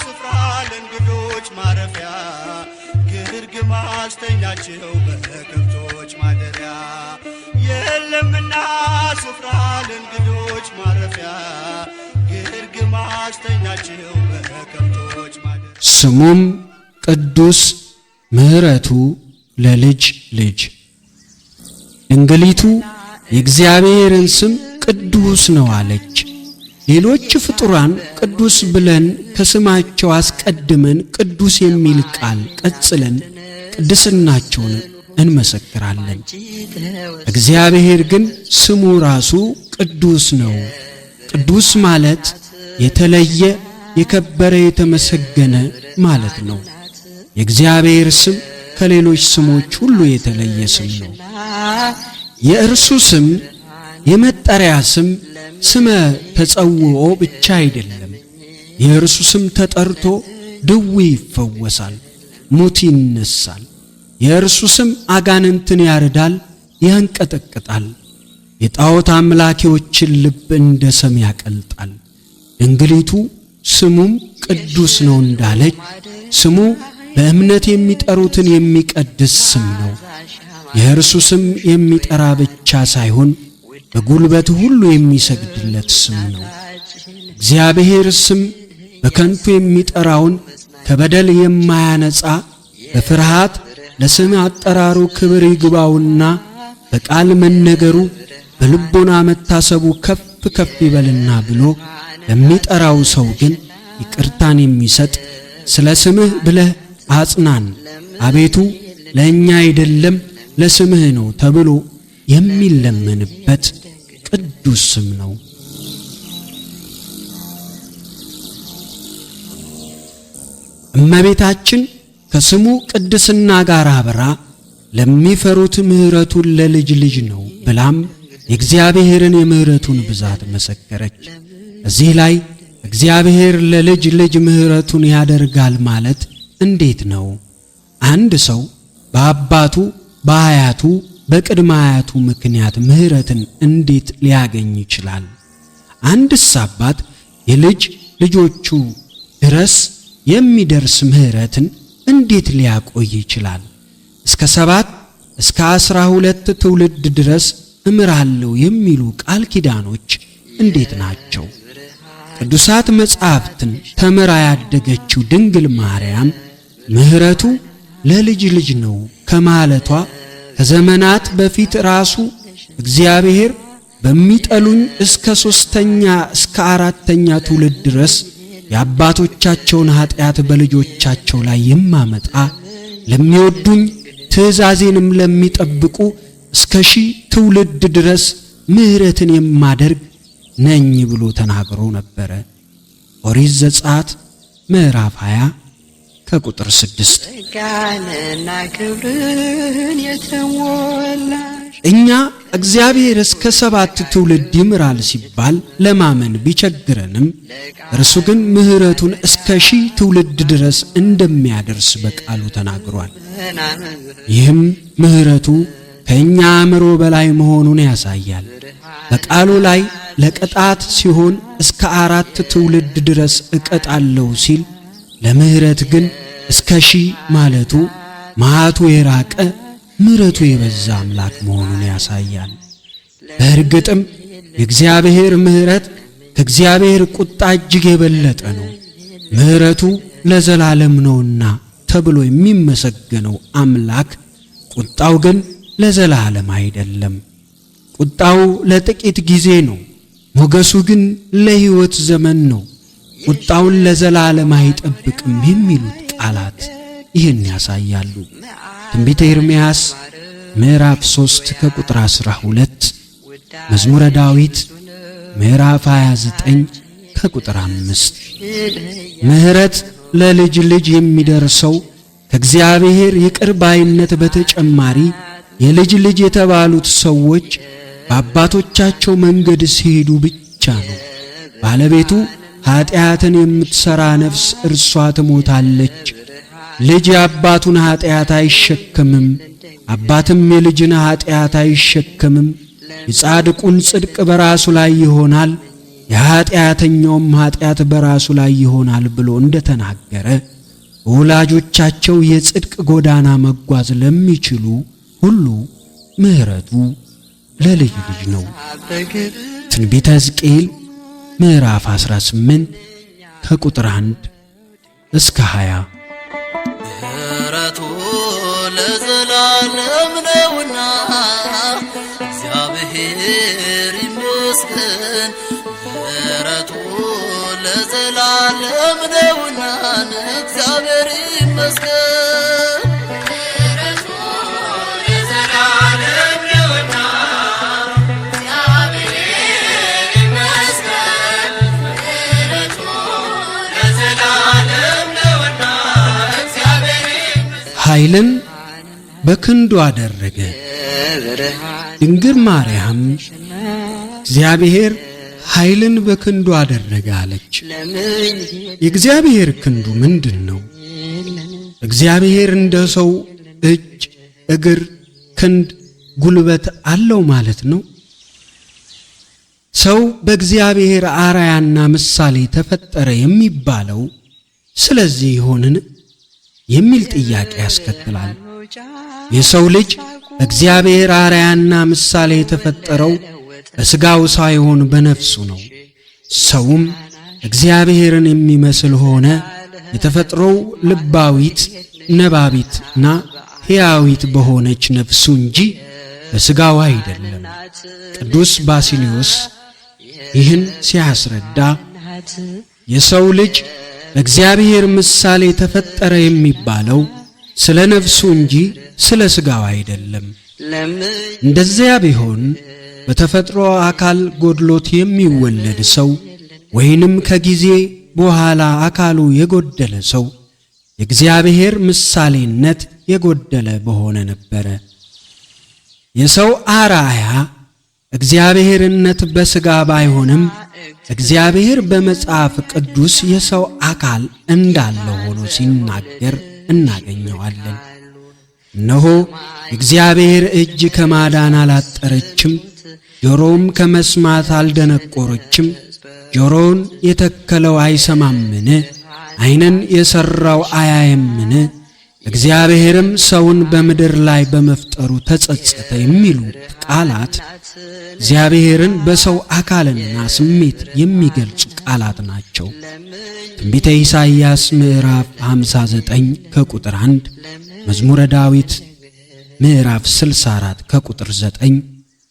ስፍራ ለእንግዶች ማረፊያ፣ ግርግም አስተኛቸው በከብቶች ማደሪያ። የለምና ስፍራ ለእንግዶች ማረፊያ፣ ግርግም አስተኛቸው በከብቶች ማደሪያ።
ስሙም ቅዱስ ምሕረቱ ለልጅ ልጅ። ድንግሊቱ የእግዚአብሔርን ስም ቅዱስ ነው አለች። ሌሎች ፍጡራን ቅዱስ ብለን ከስማቸው አስቀድመን ቅዱስ የሚል ቃል ቀጽለን ቅድስናቸውን እንመሰክራለን። እግዚአብሔር ግን ስሙ ራሱ ቅዱስ ነው። ቅዱስ ማለት የተለየ፣ የከበረ፣ የተመሰገነ ማለት ነው። የእግዚአብሔር ስም ከሌሎች ስሞች ሁሉ የተለየ ስም ነው። የእርሱ ስም የመጠሪያ ስም ስመ ተጸውዖ ብቻ አይደለም። የእርሱ ስም ተጠርቶ ድዊ ይፈወሳል፣ ሙት ይነሳል። የእርሱ ስም አጋንንትን ያርዳል፣ ያንቀጠቅጣል። የጣዖት አምላኪዎችን ልብ እንደ ሰም ያቀልጣል። ድንግሊቱ ስሙም ቅዱስ ነው እንዳለች ስሙ በእምነት የሚጠሩትን የሚቀድስ ስም ነው። የእርሱ ስም የሚጠራ ብቻ ሳይሆን በጉልበት ሁሉ የሚሰግድለት ስም ነው። እግዚአብሔር ስም በከንቱ የሚጠራውን ከበደል የማያነጻ በፍርሃት ለስም አጠራሩ ክብር ይግባውና በቃል መነገሩ በልቦና መታሰቡ ከፍ ከፍ ይበልና ብሎ ለሚጠራው ሰው ግን ይቅርታን የሚሰጥ ስለ ስምህ ብለህ አጽናን አቤቱ ለእኛ አይደለም ለስምህ ነው ተብሎ የሚለመንበት ቅዱስ ስም ነው። እመቤታችን ከስሙ ቅድስና ጋር አብራ ለሚፈሩት ምሕረቱን ለልጅ ልጅ ነው ብላም የእግዚአብሔርን የምሕረቱን ብዛት መሰከረች። እዚህ ላይ እግዚአብሔር ለልጅ ልጅ ምሕረቱን ያደርጋል ማለት እንዴት ነው? አንድ ሰው በአባቱ በአያቱ በቅድመ አያቱ ምክንያት ምሕረትን እንዴት ሊያገኝ ይችላል? አንድስ አባት የልጅ ልጆቹ ድረስ የሚደርስ ምሕረትን እንዴት ሊያቆይ ይችላል? እስከ 7 እስከ 12 ትውልድ ድረስ እምራለሁ የሚሉ ቃል ኪዳኖች እንዴት ናቸው? ቅዱሳት መጻሕፍትን ተምራ ያደገችው ድንግል ማርያም ምሕረቱ ለልጅ ልጅ ነው ከማለቷ ከዘመናት በፊት ራሱ እግዚአብሔር በሚጠሉኝ እስከ 3ኛ እስከ 4ኛ ትውልድ ድረስ የአባቶቻቸውን ኃጢአት በልጆቻቸው ላይ የማመጣ ለሚወዱኝ ትእዛዜንም ለሚጠብቁ እስከ 1000 ትውልድ ድረስ ምሕረትን የማደርግ ነኝ ብሎ ተናግሮ ነበረ። ኦሪት ዘጸአት ምዕራፍ 20 ከቁጥር 6።
ጸጋንና ክብርን የተሞላሽ
እኛ እግዚአብሔር እስከ 7 ትውልድ ይምራል ሲባል ለማመን ቢቸግረንም እርሱ ግን ምሕረቱን እስከ 1000 ትውልድ ድረስ እንደሚያደርስ በቃሉ ተናግሯል። ይህም ምሕረቱ ከኛ አእምሮ በላይ መሆኑን ያሳያል። በቃሉ ላይ ለቅጣት ሲሆን እስከ 4 ትውልድ ድረስ እቀጣለሁ ሲል ለምህረት ግን እስከ 1000 ማለቱ መዓቱ የራቀ ምሕረቱ የበዛ አምላክ መሆኑን ያሳያል። በእርግጥም የእግዚአብሔር ምሕረት ከእግዚአብሔር ቁጣ እጅግ የበለጠ ነው። ምሕረቱ ለዘላለም ነውና ተብሎ የሚመሰገነው አምላክ ቁጣው ግን ለዘላለም አይደለም። ቁጣው ለጥቂት ጊዜ ነው፣ ሞገሱ ግን ለሕይወት ዘመን ነው። ቁጣውን ለዘላለም አይጠብቅም የሚሉት ቃላት ይህን ያሳያሉ። ትንቢተ ኤርምያስ ምዕራፍ 3 ከቁጥር 12፣ መዝሙረ ዳዊት ምዕራፍ 29 ከቁጥር 5። ምሕረት ለልጅ ልጅ የሚደርሰው ከእግዚአብሔር ይቅር ባይነት በተጨማሪ የልጅ ልጅ የተባሉት ሰዎች በአባቶቻቸው መንገድ ሲሄዱ ብቻ ነው። ባለቤቱ ኃጢአትን የምትሰራ ነፍስ እርሷ ትሞታለች። ልጅ የአባቱን ኃጢአት አይሸከምም፣ አባትም የልጅን ኃጢአት አይሸከምም። የጻድቁን ጽድቅ በራሱ ላይ ይሆናል፣ የኃጢአተኛውም ኃጢአት በራሱ ላይ ይሆናል ብሎ እንደተናገረ በወላጆቻቸው የጽድቅ ጎዳና መጓዝ ለሚችሉ ሁሉ ምሕረቱ ለልጅ ልጅ ነው። ትንቢተ ሕዝቅኤል ምዕራፍ 18 ከቁጥር 1 እስከ 20።
ምሕረቱ ለዘላለም ነውና እግዚአብሔር ይመስገን። ምሕረቱ ለዘላለም ነውና እግዚአብሔር ይመስገን።
ኃይልን በክንዱ አደረገ። ድንግል ማርያም እግዚአብሔር ኃይልን በክንዱ አደረገ አለች። የእግዚአብሔር ክንዱ ምንድን ነው? እግዚአብሔር እንደ ሰው እጅ፣ እግር፣ ክንድ፣ ጉልበት አለው ማለት ነው? ሰው በእግዚአብሔር አርአያና ምሳሌ ተፈጠረ የሚባለው ስለዚህ ይሆንን የሚል ጥያቄ ያስከትላል። የሰው ልጅ በእግዚአብሔር አርአያና ምሳሌ የተፈጠረው በሥጋው ሳይሆን በነፍሱ ነው። ሰውም እግዚአብሔርን የሚመስል ሆነ። የተፈጥሮው ልባዊት ነባቢትና ሕያዊት በሆነች ነፍሱ እንጂ በሥጋው አይደለም። ቅዱስ ባሲሊዮስ ይህን ሲያስረዳ የሰው ልጅ በእግዚአብሔር ምሳሌ ተፈጠረ የሚባለው ስለ ነፍሱ እንጂ ስለ ሥጋው አይደለም። እንደዚያ ቢሆን በተፈጥሮ አካል ጎድሎት የሚወለድ ሰው ወይንም ከጊዜ በኋላ አካሉ የጎደለ ሰው የእግዚአብሔር ምሳሌነት የጎደለ በሆነ ነበረ። የሰው አርአያ እግዚአብሔርነት በሥጋ ባይሆንም እግዚአብሔር በመጽሐፍ ቅዱስ የሰው አካል እንዳለ ሆኖ ሲናገር እናገኘዋለን። እነሆ የእግዚአብሔር እጅ ከማዳን አላጠረችም፣ ጆሮውም ከመስማት አልደነቆረችም። ጆሮውን የተከለው አይሰማምን? ዓይንን የሠራው አያየምን? እግዚአብሔርም ሰውን በምድር ላይ በመፍጠሩ ተጸጸተ የሚሉት ቃላት እግዚአብሔርን በሰው አካልና ስሜት የሚገልጹ ቃላት ናቸው። ትንቢተ ኢሳይያስ ምዕራፍ 59 ከቁጥር 1፣ መዝሙረ ዳዊት ምዕራፍ 64 ከቁጥር 9፣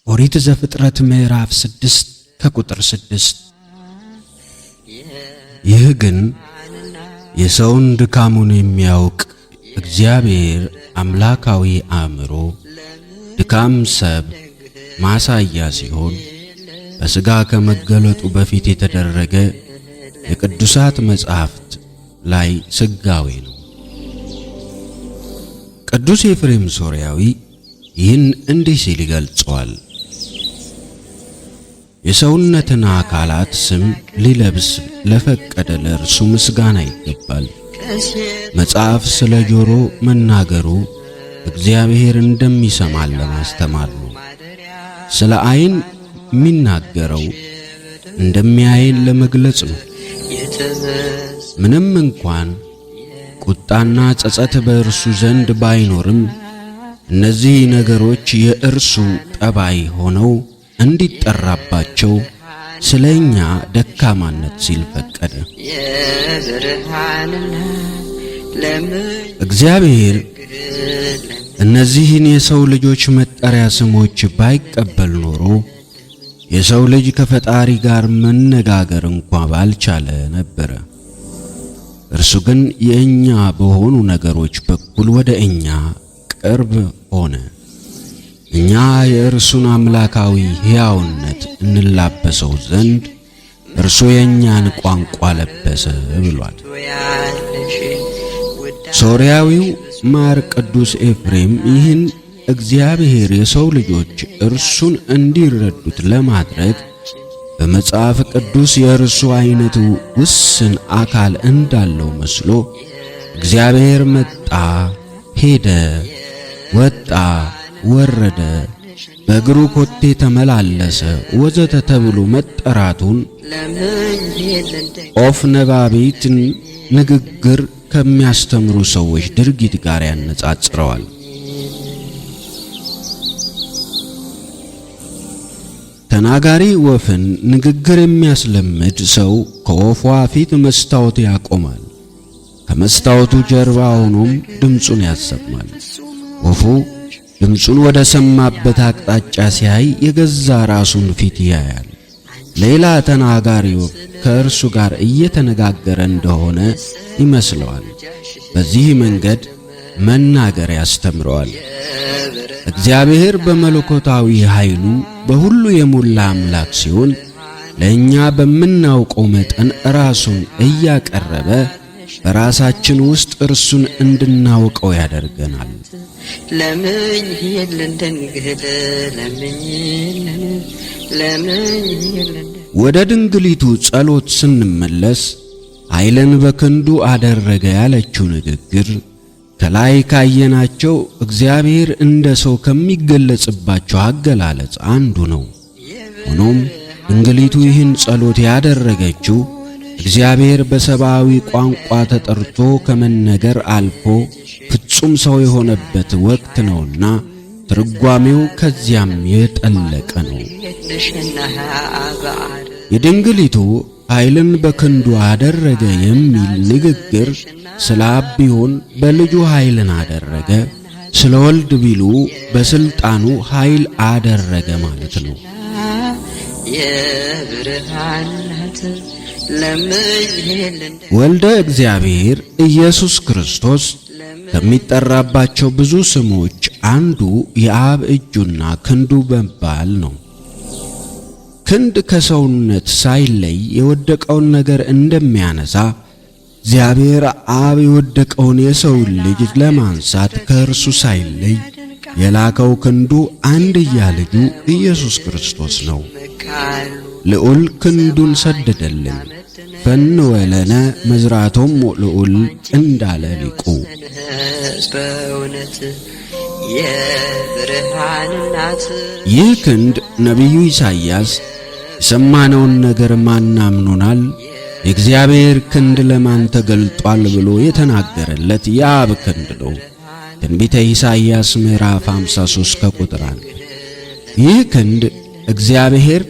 ኦሪት ዘፍጥረት ምዕራፍ 6 ከቁጥር 6።
ይህ ግን የሰውን ድካሙን የሚያውቅ እግዚአብሔር አምላካዊ አእምሮ ድካም ሰብ ማሳያ ሲሆን በሥጋ ከመገለጡ በፊት የተደረገ የቅዱሳት መጻሕፍት ላይ ስጋዌ ነው። ቅዱስ ኤፍሬም ሶርያዊ ይህን እንዲህ ሲል ይገልጸዋል። የሰውነትን አካላት ስም ሊለብስ ለፈቀደ ለእርሱ ምስጋና ይገባል። መጽሐፍ ስለ ጆሮ መናገሩ እግዚአብሔር እንደሚሰማን ለማስተማር ነው። ስለ ዓይን የሚናገረው እንደሚያይን ለመግለጽ ነው። ምንም እንኳን ቁጣና ጸጸት በእርሱ ዘንድ ባይኖርም እነዚህ ነገሮች የእርሱ ጠባይ ሆነው እንዲጠራባቸው ስለኛ ደካማነት ሲል ፈቀደ። እግዚአብሔር እነዚህን የሰው ልጆች መጠሪያ ስሞች ባይቀበል ኖሮ የሰው ልጅ ከፈጣሪ ጋር መነጋገር እንኳ ባልቻለ ነበረ። እርሱ ግን የእኛ በሆኑ ነገሮች በኩል ወደ እኛ ቅርብ ሆነ። እኛ የእርሱን አምላካዊ ሕያውነት እንላበሰው ዘንድ እርሱ የእኛን ቋንቋ ለበሰ ብሏል። ሶርያዊው ማር ቅዱስ ኤፍሬም ይህን እግዚአብሔር የሰው ልጆች እርሱን እንዲረዱት ለማድረግ በመጽሐፍ ቅዱስ የእርሱ አይነቱ ውስን አካል እንዳለው መስሎ እግዚአብሔር መጣ፣ ሄደ፣ ወጣ፣ ወረደ፣ በእግሩ ኮቴ ተመላለሰ ወዘተ ተብሎ መጠራቱን ኦፍ ነባቢትን ንግግር ከሚያስተምሩ ሰዎች ድርጊት ጋር ያነጻጽረዋል። ተናጋሪ ወፍን ንግግር የሚያስለምድ ሰው ከወፏ ፊት መስታወት ያቆማል። ከመስታወቱ ጀርባ ሆኖም ድምፁን ያሰማል። ወፉ ድምፁን ወደ ሰማበት አቅጣጫ ሲያይ የገዛ ራሱን ፊት ያያል። ሌላ ተናጋሪ ወፍ ከእርሱ ጋር እየተነጋገረ እንደሆነ ይመስለዋል። በዚህ መንገድ መናገር ያስተምረዋል። እግዚአብሔር በመለኮታዊ ኃይሉ በሁሉ የሞላ አምላክ ሲሆን ለእኛ በምናውቀው መጠን ራሱን እያቀረበ በራሳችን ውስጥ እርሱን እንድናውቀው ያደርገናል።
ለምኝልን ድንግል ለምኝልን ለምኝልን።
ወደ ድንግሊቱ ጸሎት ስንመለስ ኃይልን በክንዱ አደረገ ያለችው ንግግር ከላይ ካየናቸው እግዚአብሔር እንደ ሰው ከሚገለጽባቸው አገላለጽ አንዱ ነው። ሆኖም ድንግሊቱ ይህን ጸሎት ያደረገችው እግዚአብሔር በሰብአዊ ቋንቋ ተጠርቶ ከመነገር አልፎ ፍጹም ሰው የሆነበት ወቅት ነውና ትርጓሜው ከዚያም የጠለቀ ነው። የድንግሊቱ ኃይልን በክንዱ አደረገ የሚል ንግግር ስለ አብ ቢሆን በልጁ ኃይልን አደረገ፣ ስለ ወልድ ቢሉ በስልጣኑ ኃይል አደረገ ማለት ነው።
የብርሃን ናት ለምኝልን።
ወልደ እግዚአብሔር ኢየሱስ ክርስቶስ ከሚጠራባቸው ብዙ ስሞች አንዱ የአብ እጁና ክንዱ በመባል ነው። ክንድ ከሰውነት ሳይለይ የወደቀውን ነገር እንደሚያነሳ እግዚአብሔር አብ የወደቀውን የሰውን ልጅ ለማንሳት ከእርሱ ሳይለይ የላከው ክንዱ አንድያ ልጁ ኢየሱስ ክርስቶስ ነው። ልዑል ክንዱን ሰደደልን፣ ፈንወ ለነ መዝራቶም ልዑል እንዳለ ሊቁ።
በእውነት የብርሃን እናት።
ይህ ክንድ ነቢዩ ኢሳይያስ የሰማነውን ነገር ማን አምኖናል? የእግዚአብሔር ክንድ ለማን ተገልጧል? ብሎ የተናገረለት የአብ ክንድ ነው። ትንቢተ ኢሳይያስ ምዕራፍ 53 ከቁጥር 1። ይህ ክንድ እግዚአብሔር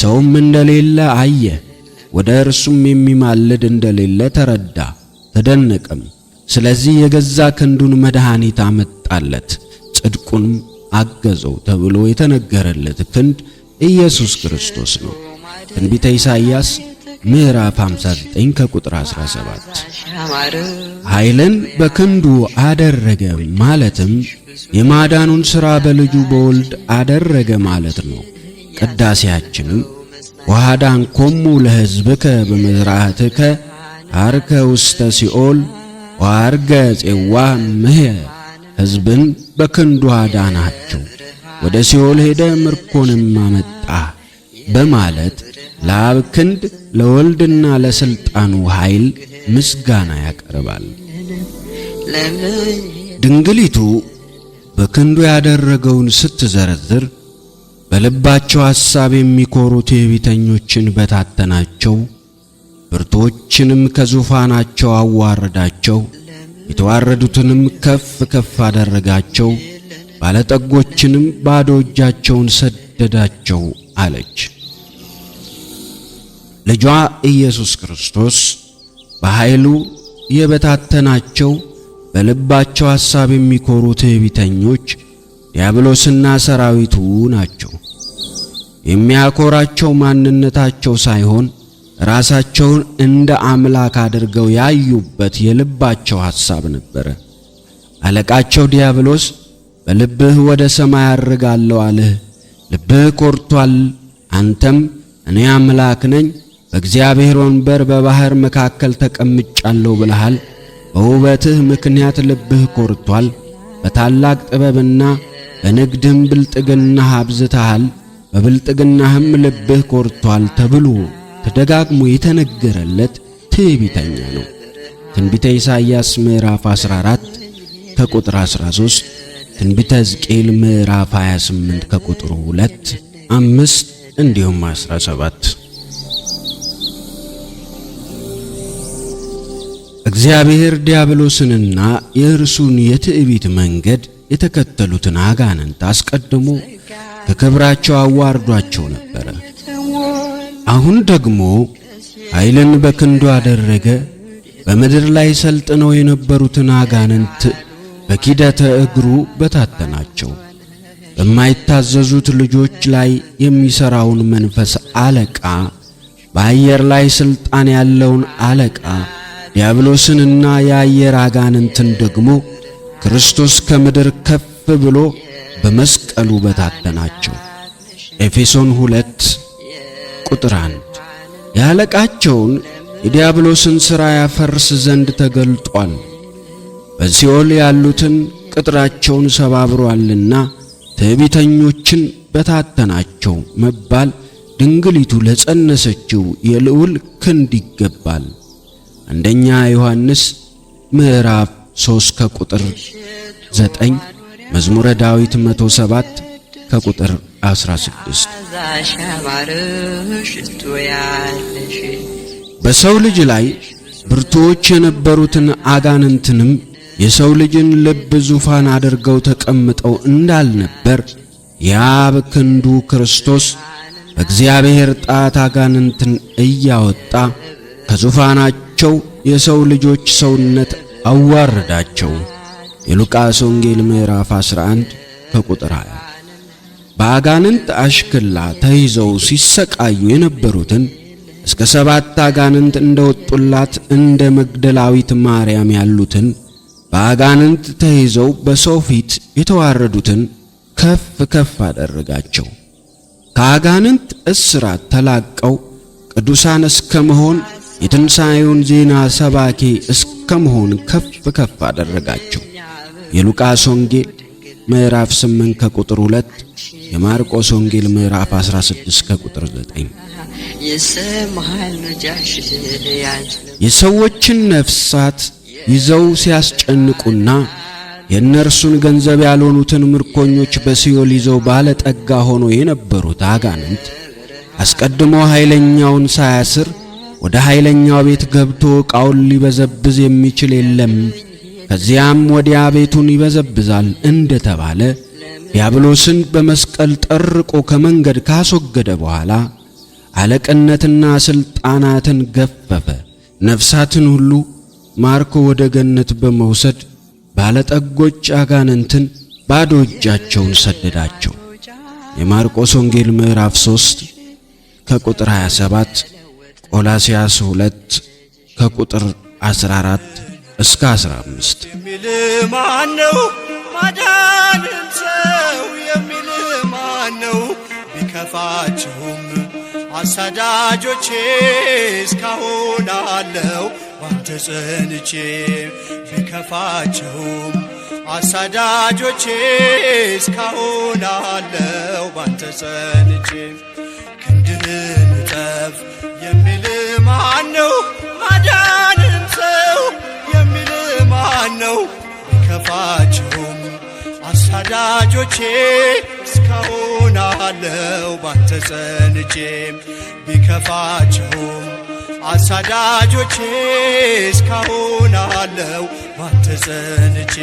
ሰውም እንደሌለ አየ፣ ወደ እርሱም የሚማልድ እንደሌለ ተረዳ፣ ተደነቀም። ስለዚህ የገዛ ክንዱን መድኃኒት አመጣለት፣ ጽድቁንም አገዘው ተብሎ የተነገረለት ክንድ ኢየሱስ ክርስቶስ ነው። ትንቢተ ኢሳይያስ ምዕራፍ 59 ከቁጥር 17። ኃይልን በክንዱ አደረገ ማለትም የማዳኑን ሥራ በልጁ በወልድ አደረገ ማለት ነው። ቅዳሴያችንም ወኀዳንኮሙ ለሕዝብከ በመዝራእትከ ዐርከ ውስተ ሲኦል ወዐርገ ፄዋ እምህየ፣ ሕዝብን በክንዱ አዳናቸው፣ ወደ ሲኦል ሄደ ምርኮንም አመጣ በማለት ለአብ ክንድ ለወልድና ለሥልጣኑ ኃይል ምስጋና ያቀርባል። ድንግሊቱ በክንዱ ያደረገውን ስትዘረዝር በልባቸው ሐሳብ የሚኮሩ ትዕቢተኞችን በታተናቸው፣ ብርቱዎችንም ከዙፋናቸው አዋረዳቸው፣ የተዋረዱትንም ከፍ ከፍ አደረጋቸው፣ ባለጠጎችንም ባዶ እጃቸውን ሰደዳቸው አለች። ልጇ ኢየሱስ ክርስቶስ በኃይሉ የበታተናቸው በልባቸው ሐሳብ የሚኮሩ ትዕቢተኞች ዲያብሎስና ሰራዊቱ ናቸው። የሚያኮራቸው ማንነታቸው ሳይሆን ራሳቸውን እንደ አምላክ አድርገው ያዩበት የልባቸው ሐሳብ ነበረ። አለቃቸው ዲያብሎስ በልብህ ወደ ሰማይ አርጋለሁ አልህ፣ ልብህ ኮርቷል። አንተም እኔ አምላክ ነኝ፣ በእግዚአብሔር ወንበር በባህር መካከል ተቀምጫለሁ ብለሃል። በውበትህ ምክንያት ልብህ ኮርቷል። በታላቅ ጥበብና በንግድህም ብልጥግናህ አብዝተሃል፣ በብልጥግናህም ልብህ ኮርቷል ተብሎ ተደጋግሞ የተነገረለት ትዕቢተኛ ነው። ትንቢተ ኢሳይያስ ምዕራፍ 14 ከቁጥር 13፣ ትንቢተ ሕዝቅኤል ምዕራፍ 28 ከቁጥር 2፣ 5 እንዲሁም 17። እግዚአብሔር ዲያብሎስንና የእርሱን የትዕቢት መንገድ የተከተሉትን አጋንንት አስቀድሞ ከክብራቸው አዋርዷቸው ነበረ። አሁን ደግሞ ኃይልን በክንዱ አደረገ። በምድር ላይ ሰልጥነው የነበሩትን አጋንንት በኪደተ እግሩ በታተናቸው። በማይታዘዙት ልጆች ላይ የሚሠራውን መንፈስ አለቃ፣ በአየር ላይ ሥልጣን ያለውን አለቃ ዲያብሎስንና የአየር አጋንንትን ደግሞ ክርስቶስ ከምድር ከፍ ብሎ በመስቀሉ በታተናቸው። ኤፌሶን 2 ቁጥር 1። የአለቃቸውን የዲያብሎስን ሥራ ያፈርስ ዘንድ ተገልጧል። በሲኦል ያሉትን ቅጥራቸውን ሰባብሯልና ትዕቢተኞችን በታተናቸው መባል ድንግሊቱ ለጸነሰችው የልዑል ክንድ ይገባል። አንደኛ ዮሐንስ ምዕራፍ 3 ከቁጥር 9፣ መዝሙረ ዳዊት 107 ከቁጥር 16። በሰው ልጅ ላይ ብርቱዎች የነበሩትን አጋንንትንም የሰው ልጅን ልብ ዙፋን አድርገው ተቀምጠው እንዳልነበር የአብ ክንዱ ክርስቶስ በእግዚአብሔር ጣት አጋንንትን እያወጣ ከዙፋናቸው የሰው ልጆች ሰውነት አዋረዳቸው። የሉቃስ ወንጌል ምዕራፍ 11 ከቁጥር 20። በአጋንንት አሽክላ ተይዘው ሲሰቃዩ የነበሩትን እስከ 7 አጋንንት እንደወጡላት እንደ መግደላዊት ማርያም ያሉትን በአጋንንት ተይዘው በሰው ፊት የተዋረዱትን ከፍ ከፍ አደረጋቸው። ከአጋንንት እስራት ተላቀው ቅዱሳን እስከ መሆን የትንሣኤውን ዜና ሰባኪ እስከ መሆን ከፍ ከፍ አደረጋቸው። የሉቃስ ወንጌል ምዕራፍ 8 ከቁጥር 2፣ የማርቆስ ወንጌል ምዕራፍ 16 ከቁጥር 9።
ይሰማሃል ምልጃሽ ያንቺ
የሰዎችን ነፍሳት ይዘው ሲያስጨንቁና የእነርሱን ገንዘብ ያልሆኑትን ምርኮኞች በሲኦል ይዘው ባለጠጋ ሆኖ የነበሩት አጋንንት አስቀድሞ ኃይለኛውን ሳያስር ወደ ኃይለኛው ቤት ገብቶ ዕቃውን ሊበዘብዝ የሚችል የለም፣ ከዚያም ወዲያ ቤቱን ይበዘብዛል እንደተባለ ዲያብሎስን በመስቀል ጠርቆ ከመንገድ ካስወገደ በኋላ አለቅነትና ሥልጣናትን ገፈፈ። ነፍሳትን ሁሉ ማርኮ ወደ ገነት በመውሰድ ባለጠጎች አጋንንትን ባዶ እጃቸውን ሰደዳቸው። የማርቆስ ወንጌል ምዕራፍ 3 ከቁጥር 27፣ ቆላስያስ 2 ከቁጥር 14 እስከ 15።
የሚል ማን ነው? ማዳንን ሰው የሚል ማን ነው? ቢከፋቸውም አሳዳጆቼ እስካሁን አለው ባንተ ጸንቼ። ቢከፋቸውም አሳዳጆቼ እስካሁን አለው ባንተ ጸንቼ። ክንድህን እጠፍ የሚል ማን ነው? ማዳንን ሰው የሚል ማን ነው? ቢከፋቸውም አሳዳጆቼ እስካሁን አለው ባንተ ጸንቼ። ቢከፋቸውም አሳዳጆቼ እስካሁን አለው ባንተ ጸንቼ።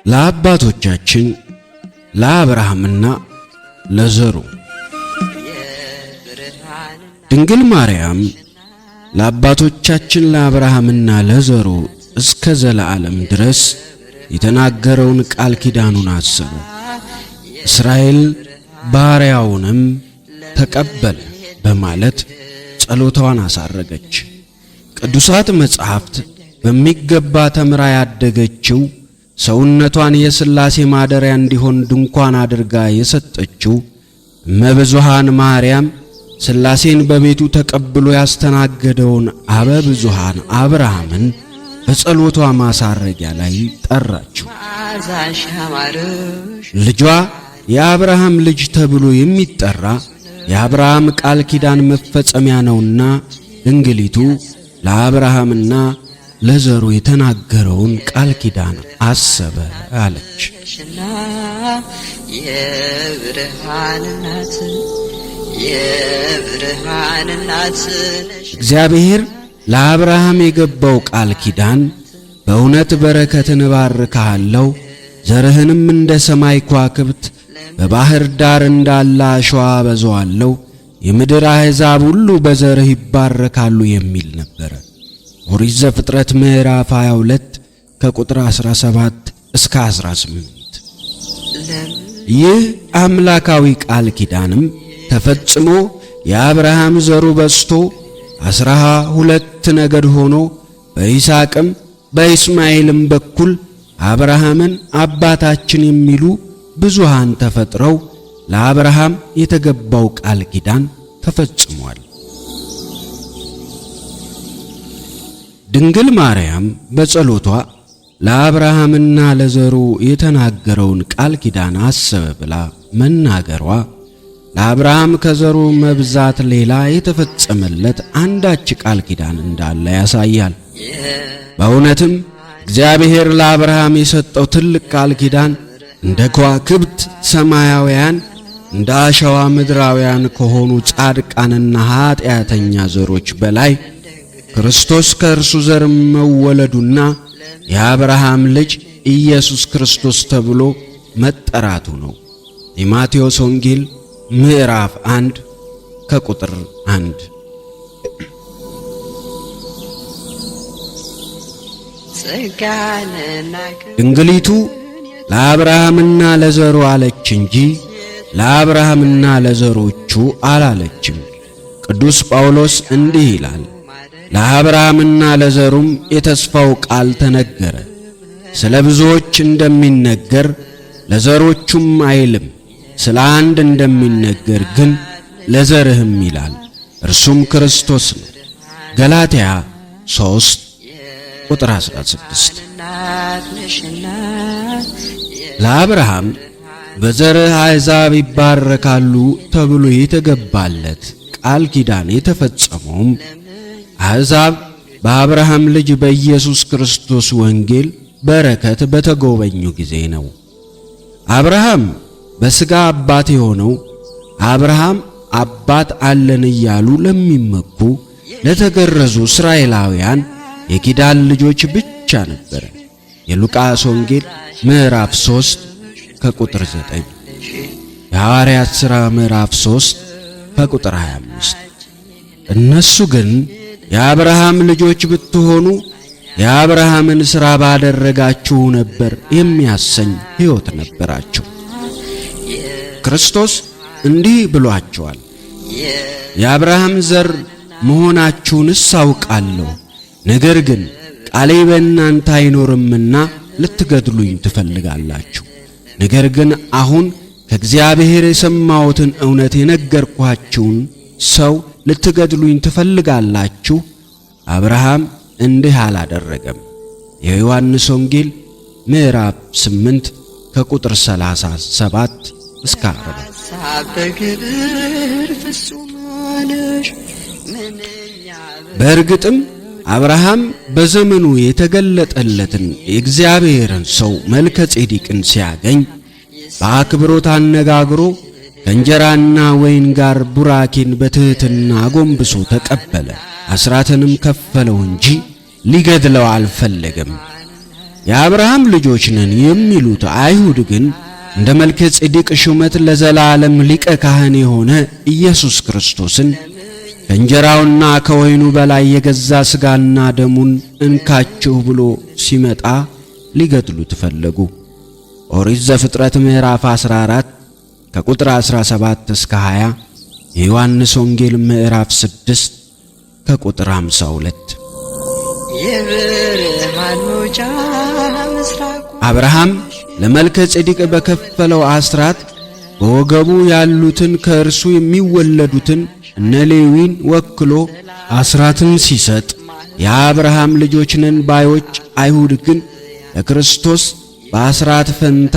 ለአባቶቻችን ለአብርሃምና ለዘሩ።
የብርሃን
ድንግል ማርያም ለአባቶቻችን ለአብርሃምና ለዘሩ እስከ ዘለዓለም ድረስ የተናገረውን ቃል ኪዳኑን አሰበ። እስራኤል ባሪያውንም ተቀበለ በማለት ጸሎቷን አሳረገች። ቅዱሳት መጻሕፍት በሚገባ ተምራ ያደገችው፣ ሰውነቷን የሥላሴ ማደሪያ እንዲሆን ድንኳን አድርጋ የሰጠችው እመብዙሃን ማርያም ሥላሴን በቤቱ ተቀብሎ ያስተናገደውን አበ ብዙሃን አብርሃምን በጸሎቷ ማሳረጊያ ላይ ጠራችው።
መዓዛሽ ያማረሽ
ልጇ የአብርሃም ልጅ ተብሎ የሚጠራ የአብርሃም ቃል ኪዳን መፈጸሚያ ነውና ድንግሊቱ ለአብርሃምና ለዘሩ የተናገረውን ቃል ኪዳን አሰበ አለች።
ነሽና የብርሃን እናት፣ የብርሃን እናት ነሽ።
እግዚአብሔር ለአብርሃም የገባው ቃል ኪዳን በእውነት በረከትን እባርክሃለሁ፣ ዘርህንም እንደ ሰማይ ከዋክብት በባህር ዳር እንዳለ አሸዋ አበዛዋለሁ፣ የምድር አሕዛብ ሁሉ በዘርህ ይባረካሉ የሚል ነበረ። ኦሪት ዘፍጥረት ምዕራፍ 22 ከቁጥር 17 እስከ 18። ይህ አምላካዊ ቃል ኪዳንም ተፈጽሞ የአብርሃም ዘሩ በዝቶ 12 ነገድ ሆኖ በይስሐቅም በኢስማኤልም በኩል አብርሃምን አባታችን የሚሉ ብዙሃን ተፈጥረው ለአብርሃም የተገባው ቃል ኪዳን ተፈጽሟል። ድንግል ማርያም በጸሎቷ ለአብርሃምና ለዘሩ የተናገረውን ቃል ኪዳን አሰበ ብላ መናገሯ ለአብርሃም ከዘሩ መብዛት ሌላ የተፈጸመለት አንዳች ቃል ኪዳን እንዳለ ያሳያል። በእውነትም እግዚአብሔር ለአብርሃም የሰጠው ትልቅ ቃል ኪዳን እንደ ከዋክብት ሰማያውያን እንደ አሸዋ ምድራውያን ከሆኑ ጻድቃንና ኃጢአተኛ ዘሮች በላይ ክርስቶስ ከእርሱ ዘር መወለዱና የአብርሃም ልጅ ኢየሱስ ክርስቶስ ተብሎ መጠራቱ ነው። የማቴዎስ ወንጌል ምዕራፍ 1 ከቁጥር 1።
ጸጋንና
ድንግሊቱ ለአብርሃምና ለዘሩ አለች እንጂ ለአብርሃምና ለዘሮቹ አላለችም። ቅዱስ ጳውሎስ እንዲህ ይላል፣ ለአብርሃምና ለዘሩም የተስፋው ቃል ተነገረ። ስለ ብዙዎች እንደሚነገር ለዘሮቹም አይልም፣ ስለ አንድ እንደሚነገር ግን ለዘርህም ይላል፣ እርሱም ክርስቶስ ነው። ገላትያ 3 ቁጥር 16።
እናት ነሽና
ለአብርሃም በዘርህ አሕዛብ ይባረካሉ ተብሎ የተገባለት ቃል ኪዳን የተፈጸመውም አሕዛብ በአብርሃም ልጅ በኢየሱስ ክርስቶስ ወንጌል በረከት በተጎበኙ ጊዜ ነው። አብርሃም በሥጋ አባት የሆነው አብርሃም አባት አለን እያሉ ለሚመኩ ለተገረዙ እስራኤላውያን የኪዳን ልጆች ብቻ ነበረ። የሉቃስ ወንጌል ምዕራፍ 3 ከቁጥር 9፣ የሐዋርያት ሥራ ምዕራፍ 3 ከቁጥር 25። እነሱ ግን የአብርሃም ልጆች ብትሆኑ የአብርሃምን ሥራ ባደረጋችሁ ነበር የሚያሰኝ ሕይወት ነበራቸው። ክርስቶስ እንዲህ ብሏቸዋል፣ የአብርሃም ዘር መሆናችሁንስ አውቃለሁ፣ ነገር ግን ቃሌ በእናንተ አይኖርምና ልትገድሉኝ ትፈልጋላችሁ። ነገር ግን አሁን ከእግዚአብሔር የሰማሁትን እውነት የነገርኳችሁን ሰው ልትገድሉኝ ትፈልጋላችሁ። አብርሃም እንዲህ አላደረገም። የዮሐንስ ወንጌል ምዕራፍ 8 ከቁጥር 37 እስከ 40።
ሀሳብ በግብር ፍጹም ነሽ ምንኛ
በእርግጥም አብርሃም በዘመኑ የተገለጠለትን የእግዚአብሔርን ሰው መልከ ጼዴቅን ሲያገኝ በአክብሮት አነጋግሮ ከእንጀራና ወይን ጋር ቡራኬን በትሕትና አጎንብሶ ተቀበለ። አስራትንም ከፈለው እንጂ ሊገድለው አልፈለገም። የአብርሃም ልጆች ነን የሚሉት አይሁድ ግን እንደ መልከ ጼዴቅ ሹመት ለዘላለም ሊቀ ካህን የሆነ ኢየሱስ ክርስቶስን ከእንጀራውና ከወይኑ በላይ የገዛ ሥጋና ደሙን እንካችሁ ብሎ ሲመጣ ሊገድሉት ፈለጉ። ኦሪት ዘፍጥረት ምዕራፍ 14 ከቁጥር 17 እስከ 20፣ የዮሐንስ ወንጌል ምዕራፍ 6 ከቁጥር 52።
የብርሃን መውጫ ምስራቁ
አብርሃም ለመልከ ጼዴቅ በከፈለው አስራት በወገቡ ያሉትን ከእርሱ የሚወለዱትን እነ ሌዊን ወክሎ አስራትን ሲሰጥ የአብርሃም ልጆች ነን ባዮች አይሁድ ግን ለክርስቶስ በአስራት ፈንታ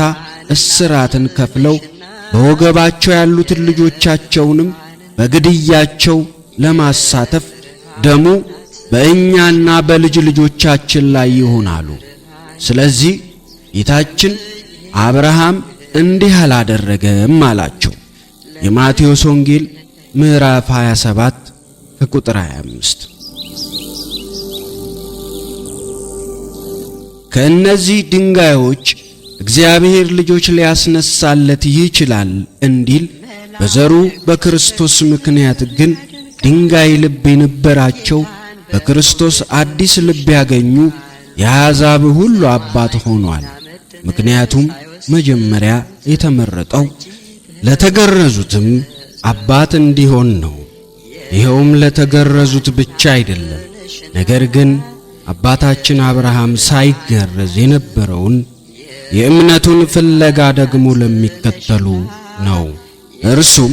እስራትን ከፍለው በወገባቸው ያሉትን ልጆቻቸውንም በግድያቸው ለማሳተፍ ደሙ በእኛና በልጅ ልጆቻችን ላይ ይሆናሉ። ስለዚህ ጌታችን አብርሃም እንዲህ አላደረገም አላቸው። የማቴዎስ ወንጌል ምዕራፍ 27 ከቁጥር 25። ከእነዚህ ድንጋዮች እግዚአብሔር ልጆች ሊያስነሳለት ይችላል እንዲል በዘሩ በክርስቶስ ምክንያት ግን ድንጋይ ልብ የነበራቸው በክርስቶስ አዲስ ልብ ያገኙ የአሕዛብ ሁሉ አባት ሆኗል። ምክንያቱም መጀመሪያ የተመረጠው ለተገረዙትም አባት እንዲሆን ነው። ይኸውም ለተገረዙት ብቻ አይደለም፣ ነገር ግን አባታችን አብርሃም ሳይገረዝ የነበረውን የእምነቱን ፍለጋ ደግሞ ለሚከተሉ ነው። እርሱም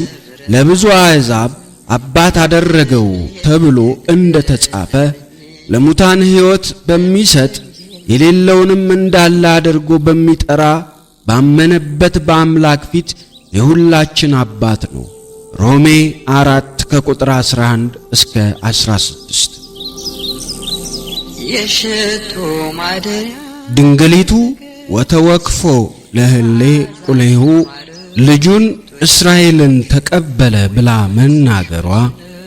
ለብዙ አሕዛብ አባት አደረገው ተብሎ እንደ ተጻፈ ለሙታን ሕይወት በሚሰጥ የሌለውንም እንዳለ አድርጎ በሚጠራ ባመነበት በአምላክ ፊት የሁላችን አባት ነው። ሮሜ 4 ከቁጥር 11 እስከ 16።
የሽቱ ማደሪያ
ድንግሊቱ ወተወክፎ ለህሌ ቁሌሁ ልጁን እስራኤልን ተቀበለ ብላ መናገሯ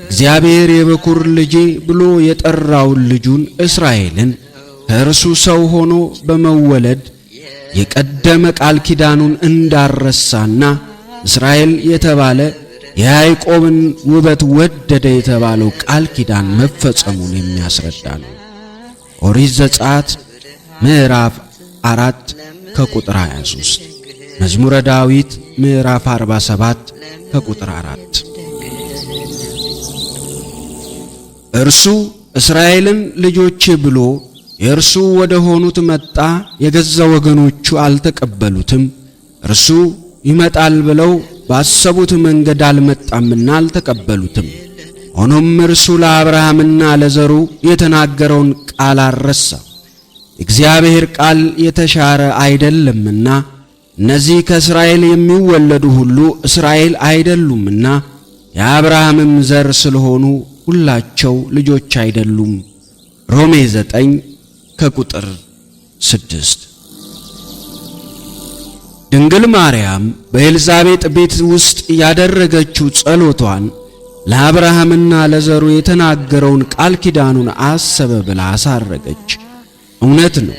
እግዚአብሔር የበኩር ልጄ ብሎ የጠራውን ልጁን እስራኤልን ከእርሱ ሰው ሆኖ በመወለድ የቀደመ ቃል ኪዳኑን እንዳረሳና እስራኤል የተባለ የያዕቆብን ውበት ወደደ የተባለው ቃል ኪዳን መፈጸሙን የሚያስረዳ ነው። ኦሪት ዘጸአት ምዕራፍ 4 ከቁጥር 23፣ መዝሙረ ዳዊት ምዕራፍ 47 ከቁጥር 4። እርሱ እስራኤልን ልጆቼ ብሎ የእርሱ ወደ ሆኑት መጣ፣ የገዛ ወገኖቹ አልተቀበሉትም። እርሱ ይመጣል ብለው ባሰቡት መንገድ አልመጣምና አልተቀበሉትም። ሆኖም እርሱ ለአብርሃምና ለዘሩ የተናገረውን ቃል አልረሳም። እግዚአብሔር ቃል የተሻረ አይደለምና እነዚህ ከእስራኤል የሚወለዱ ሁሉ እስራኤል አይደሉምና የአብርሃምም ዘር ስለሆኑ ሁላቸው ልጆች አይደሉም። ሮሜ 9 ከቁጥር 6። ድንግል ማርያም በኤልዛቤጥ ቤት ውስጥ ያደረገችው ጸሎቷን ለአብርሃምና ለዘሩ የተናገረውን ቃል ኪዳኑን አሰበ ብላ አሳረገች። እውነት ነው፣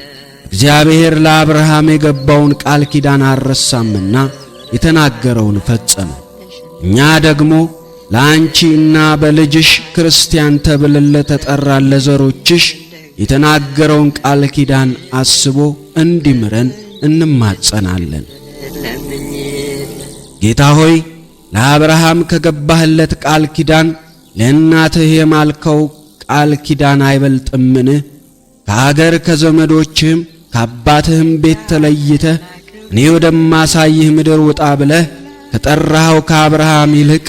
እግዚአብሔር ለአብርሃም የገባውን ቃል ኪዳን አልረሳምና የተናገረውን ፈጸመ። እኛ ደግሞ ለአንቺ እና በልጅሽ ክርስቲያን ተብለን ለተጠራን ለዘሮችሽ የተናገረውን ቃል ኪዳን አስቦ እንዲምረን እንማጸናለን። ጌታ ሆይ፣ ለአብርሃም ከገባህለት ቃል ኪዳን ለእናትህ የማልከው ቃል ኪዳን አይበልጥምን? ከአገር ከዘመዶችህም ከአባትህም ቤት ተለይተህ እኔ ወደማሳይህ ምድር ውጣ ብለህ ከጠራኸው ከአብርሃም ይልቅ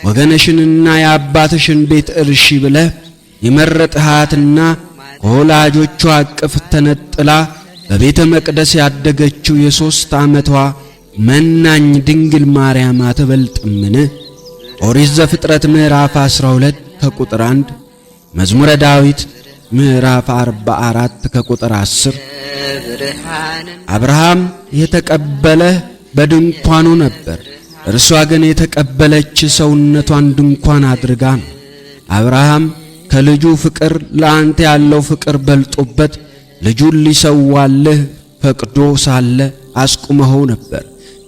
ወገንሽንና የአባትሽን ቤት እርሺ ብለህ የመረጥሃትና ከወላጆቿ እቅፍ ተነጥላ በቤተ መቅደስ ያደገችው የ3 ዓመቷ መናኝ ድንግል ማርያም አትበልጥምን? ኦሪት ዘፍጥረት ምዕራፍ 12 ከቁጥር 1፣ መዝሙረ ዳዊት ምዕራፍ 44 ከቁጥር 10። አብርሃም የተቀበለህ በድንኳኑ ነበር። እርሷ ግን የተቀበለች ሰውነቷን ድንኳን አድርጋ ነው። አብርሃም ከልጁ ፍቅር ለአንተ ያለው ፍቅር በልጦበት ልጁን ሊሰዋልህ ፈቅዶ ሳለ አስቁመኸው ነበር።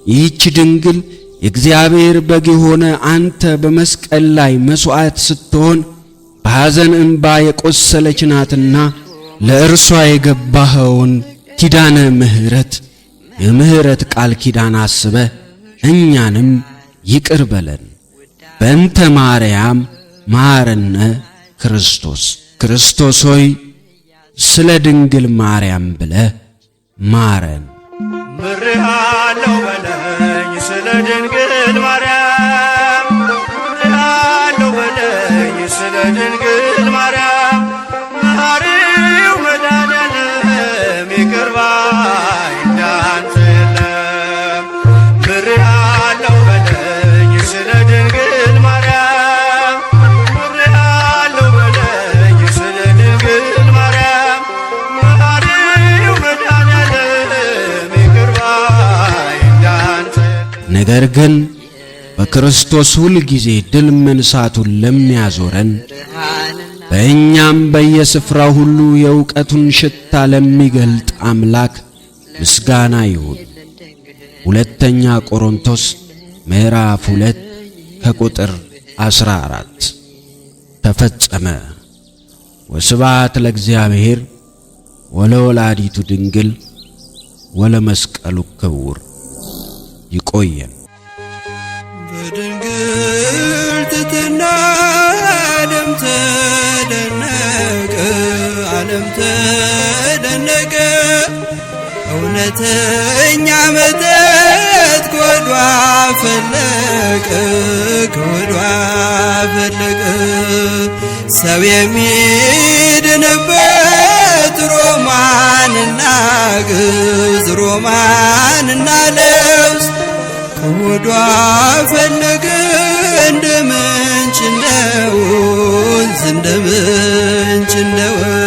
ይህች ድንግል የእግዚአብሔር በግ የሆነ አንተ በመስቀል ላይ መሥዋዕት ስትሆን በሐዘን እንባ የቆሰለች ናትና ለእርሷ የገባኸውን ኪዳነ ምሕረት፣ የምሕረት ቃል ኪዳን አስበህ እኛንም ይቅር በለን። በእንተ ማርያም መሐረነ ክርስቶስ። ክርስቶስ ሆይ፣ ስለ ድንግል ማርያም ብለህ ማረን።
ምሬሃለሁ በለኝ ስለ ድንግል ማርያም፣ ምሬሃለሁ በለኝ ስለ ድንግል ማርያም፣ መሐሪው መድኃኔዓለም ይቅር ባይ እንዳንተ የለም። ምሬሃለሁ በለኝ ስለ ድንግል ማርያም፣ ምሬሃለሁ በለኝ ስለ ድንግል ማርያም፣ መሐሪው መድኃኔዓለም ይቅር ባይ እንዳንተ የለም።
ነገር ግን በክርስቶስ ሁል ጊዜ ድል መንሳቱን ለሚያዞረን፣ በእኛም በየስፍራው ሁሉ የእውቀቱን ሽታ ለሚገልጥ አምላክ ምስጋና ይሁን። ሁለተኛ ቆሮንቶስ ምዕራፍ 2 ከቁጥር 14። ተፈጸመ። ወስብሐት ለእግዚአብሔር ወለወላዲቱ ድንግል ወለመስቀሉ ክቡር። ይቆየን።
በድንግል ትሕትና ዓለም ተደነቀ፣ ዓለም ተደነቀ። እውነተኛ መጠጥ ከሆዷ ፈለቀ፣ ከሆዷ ፈለቀ። ሰው የሚድንበት ሮማንና ግዝ፣ ሮማንና ለውዝ ከሆዷ ፈለቀ እንደ ምንጭ እንደ ወንዝ፣ እንደ ምንጭ እንደ ወንዝ።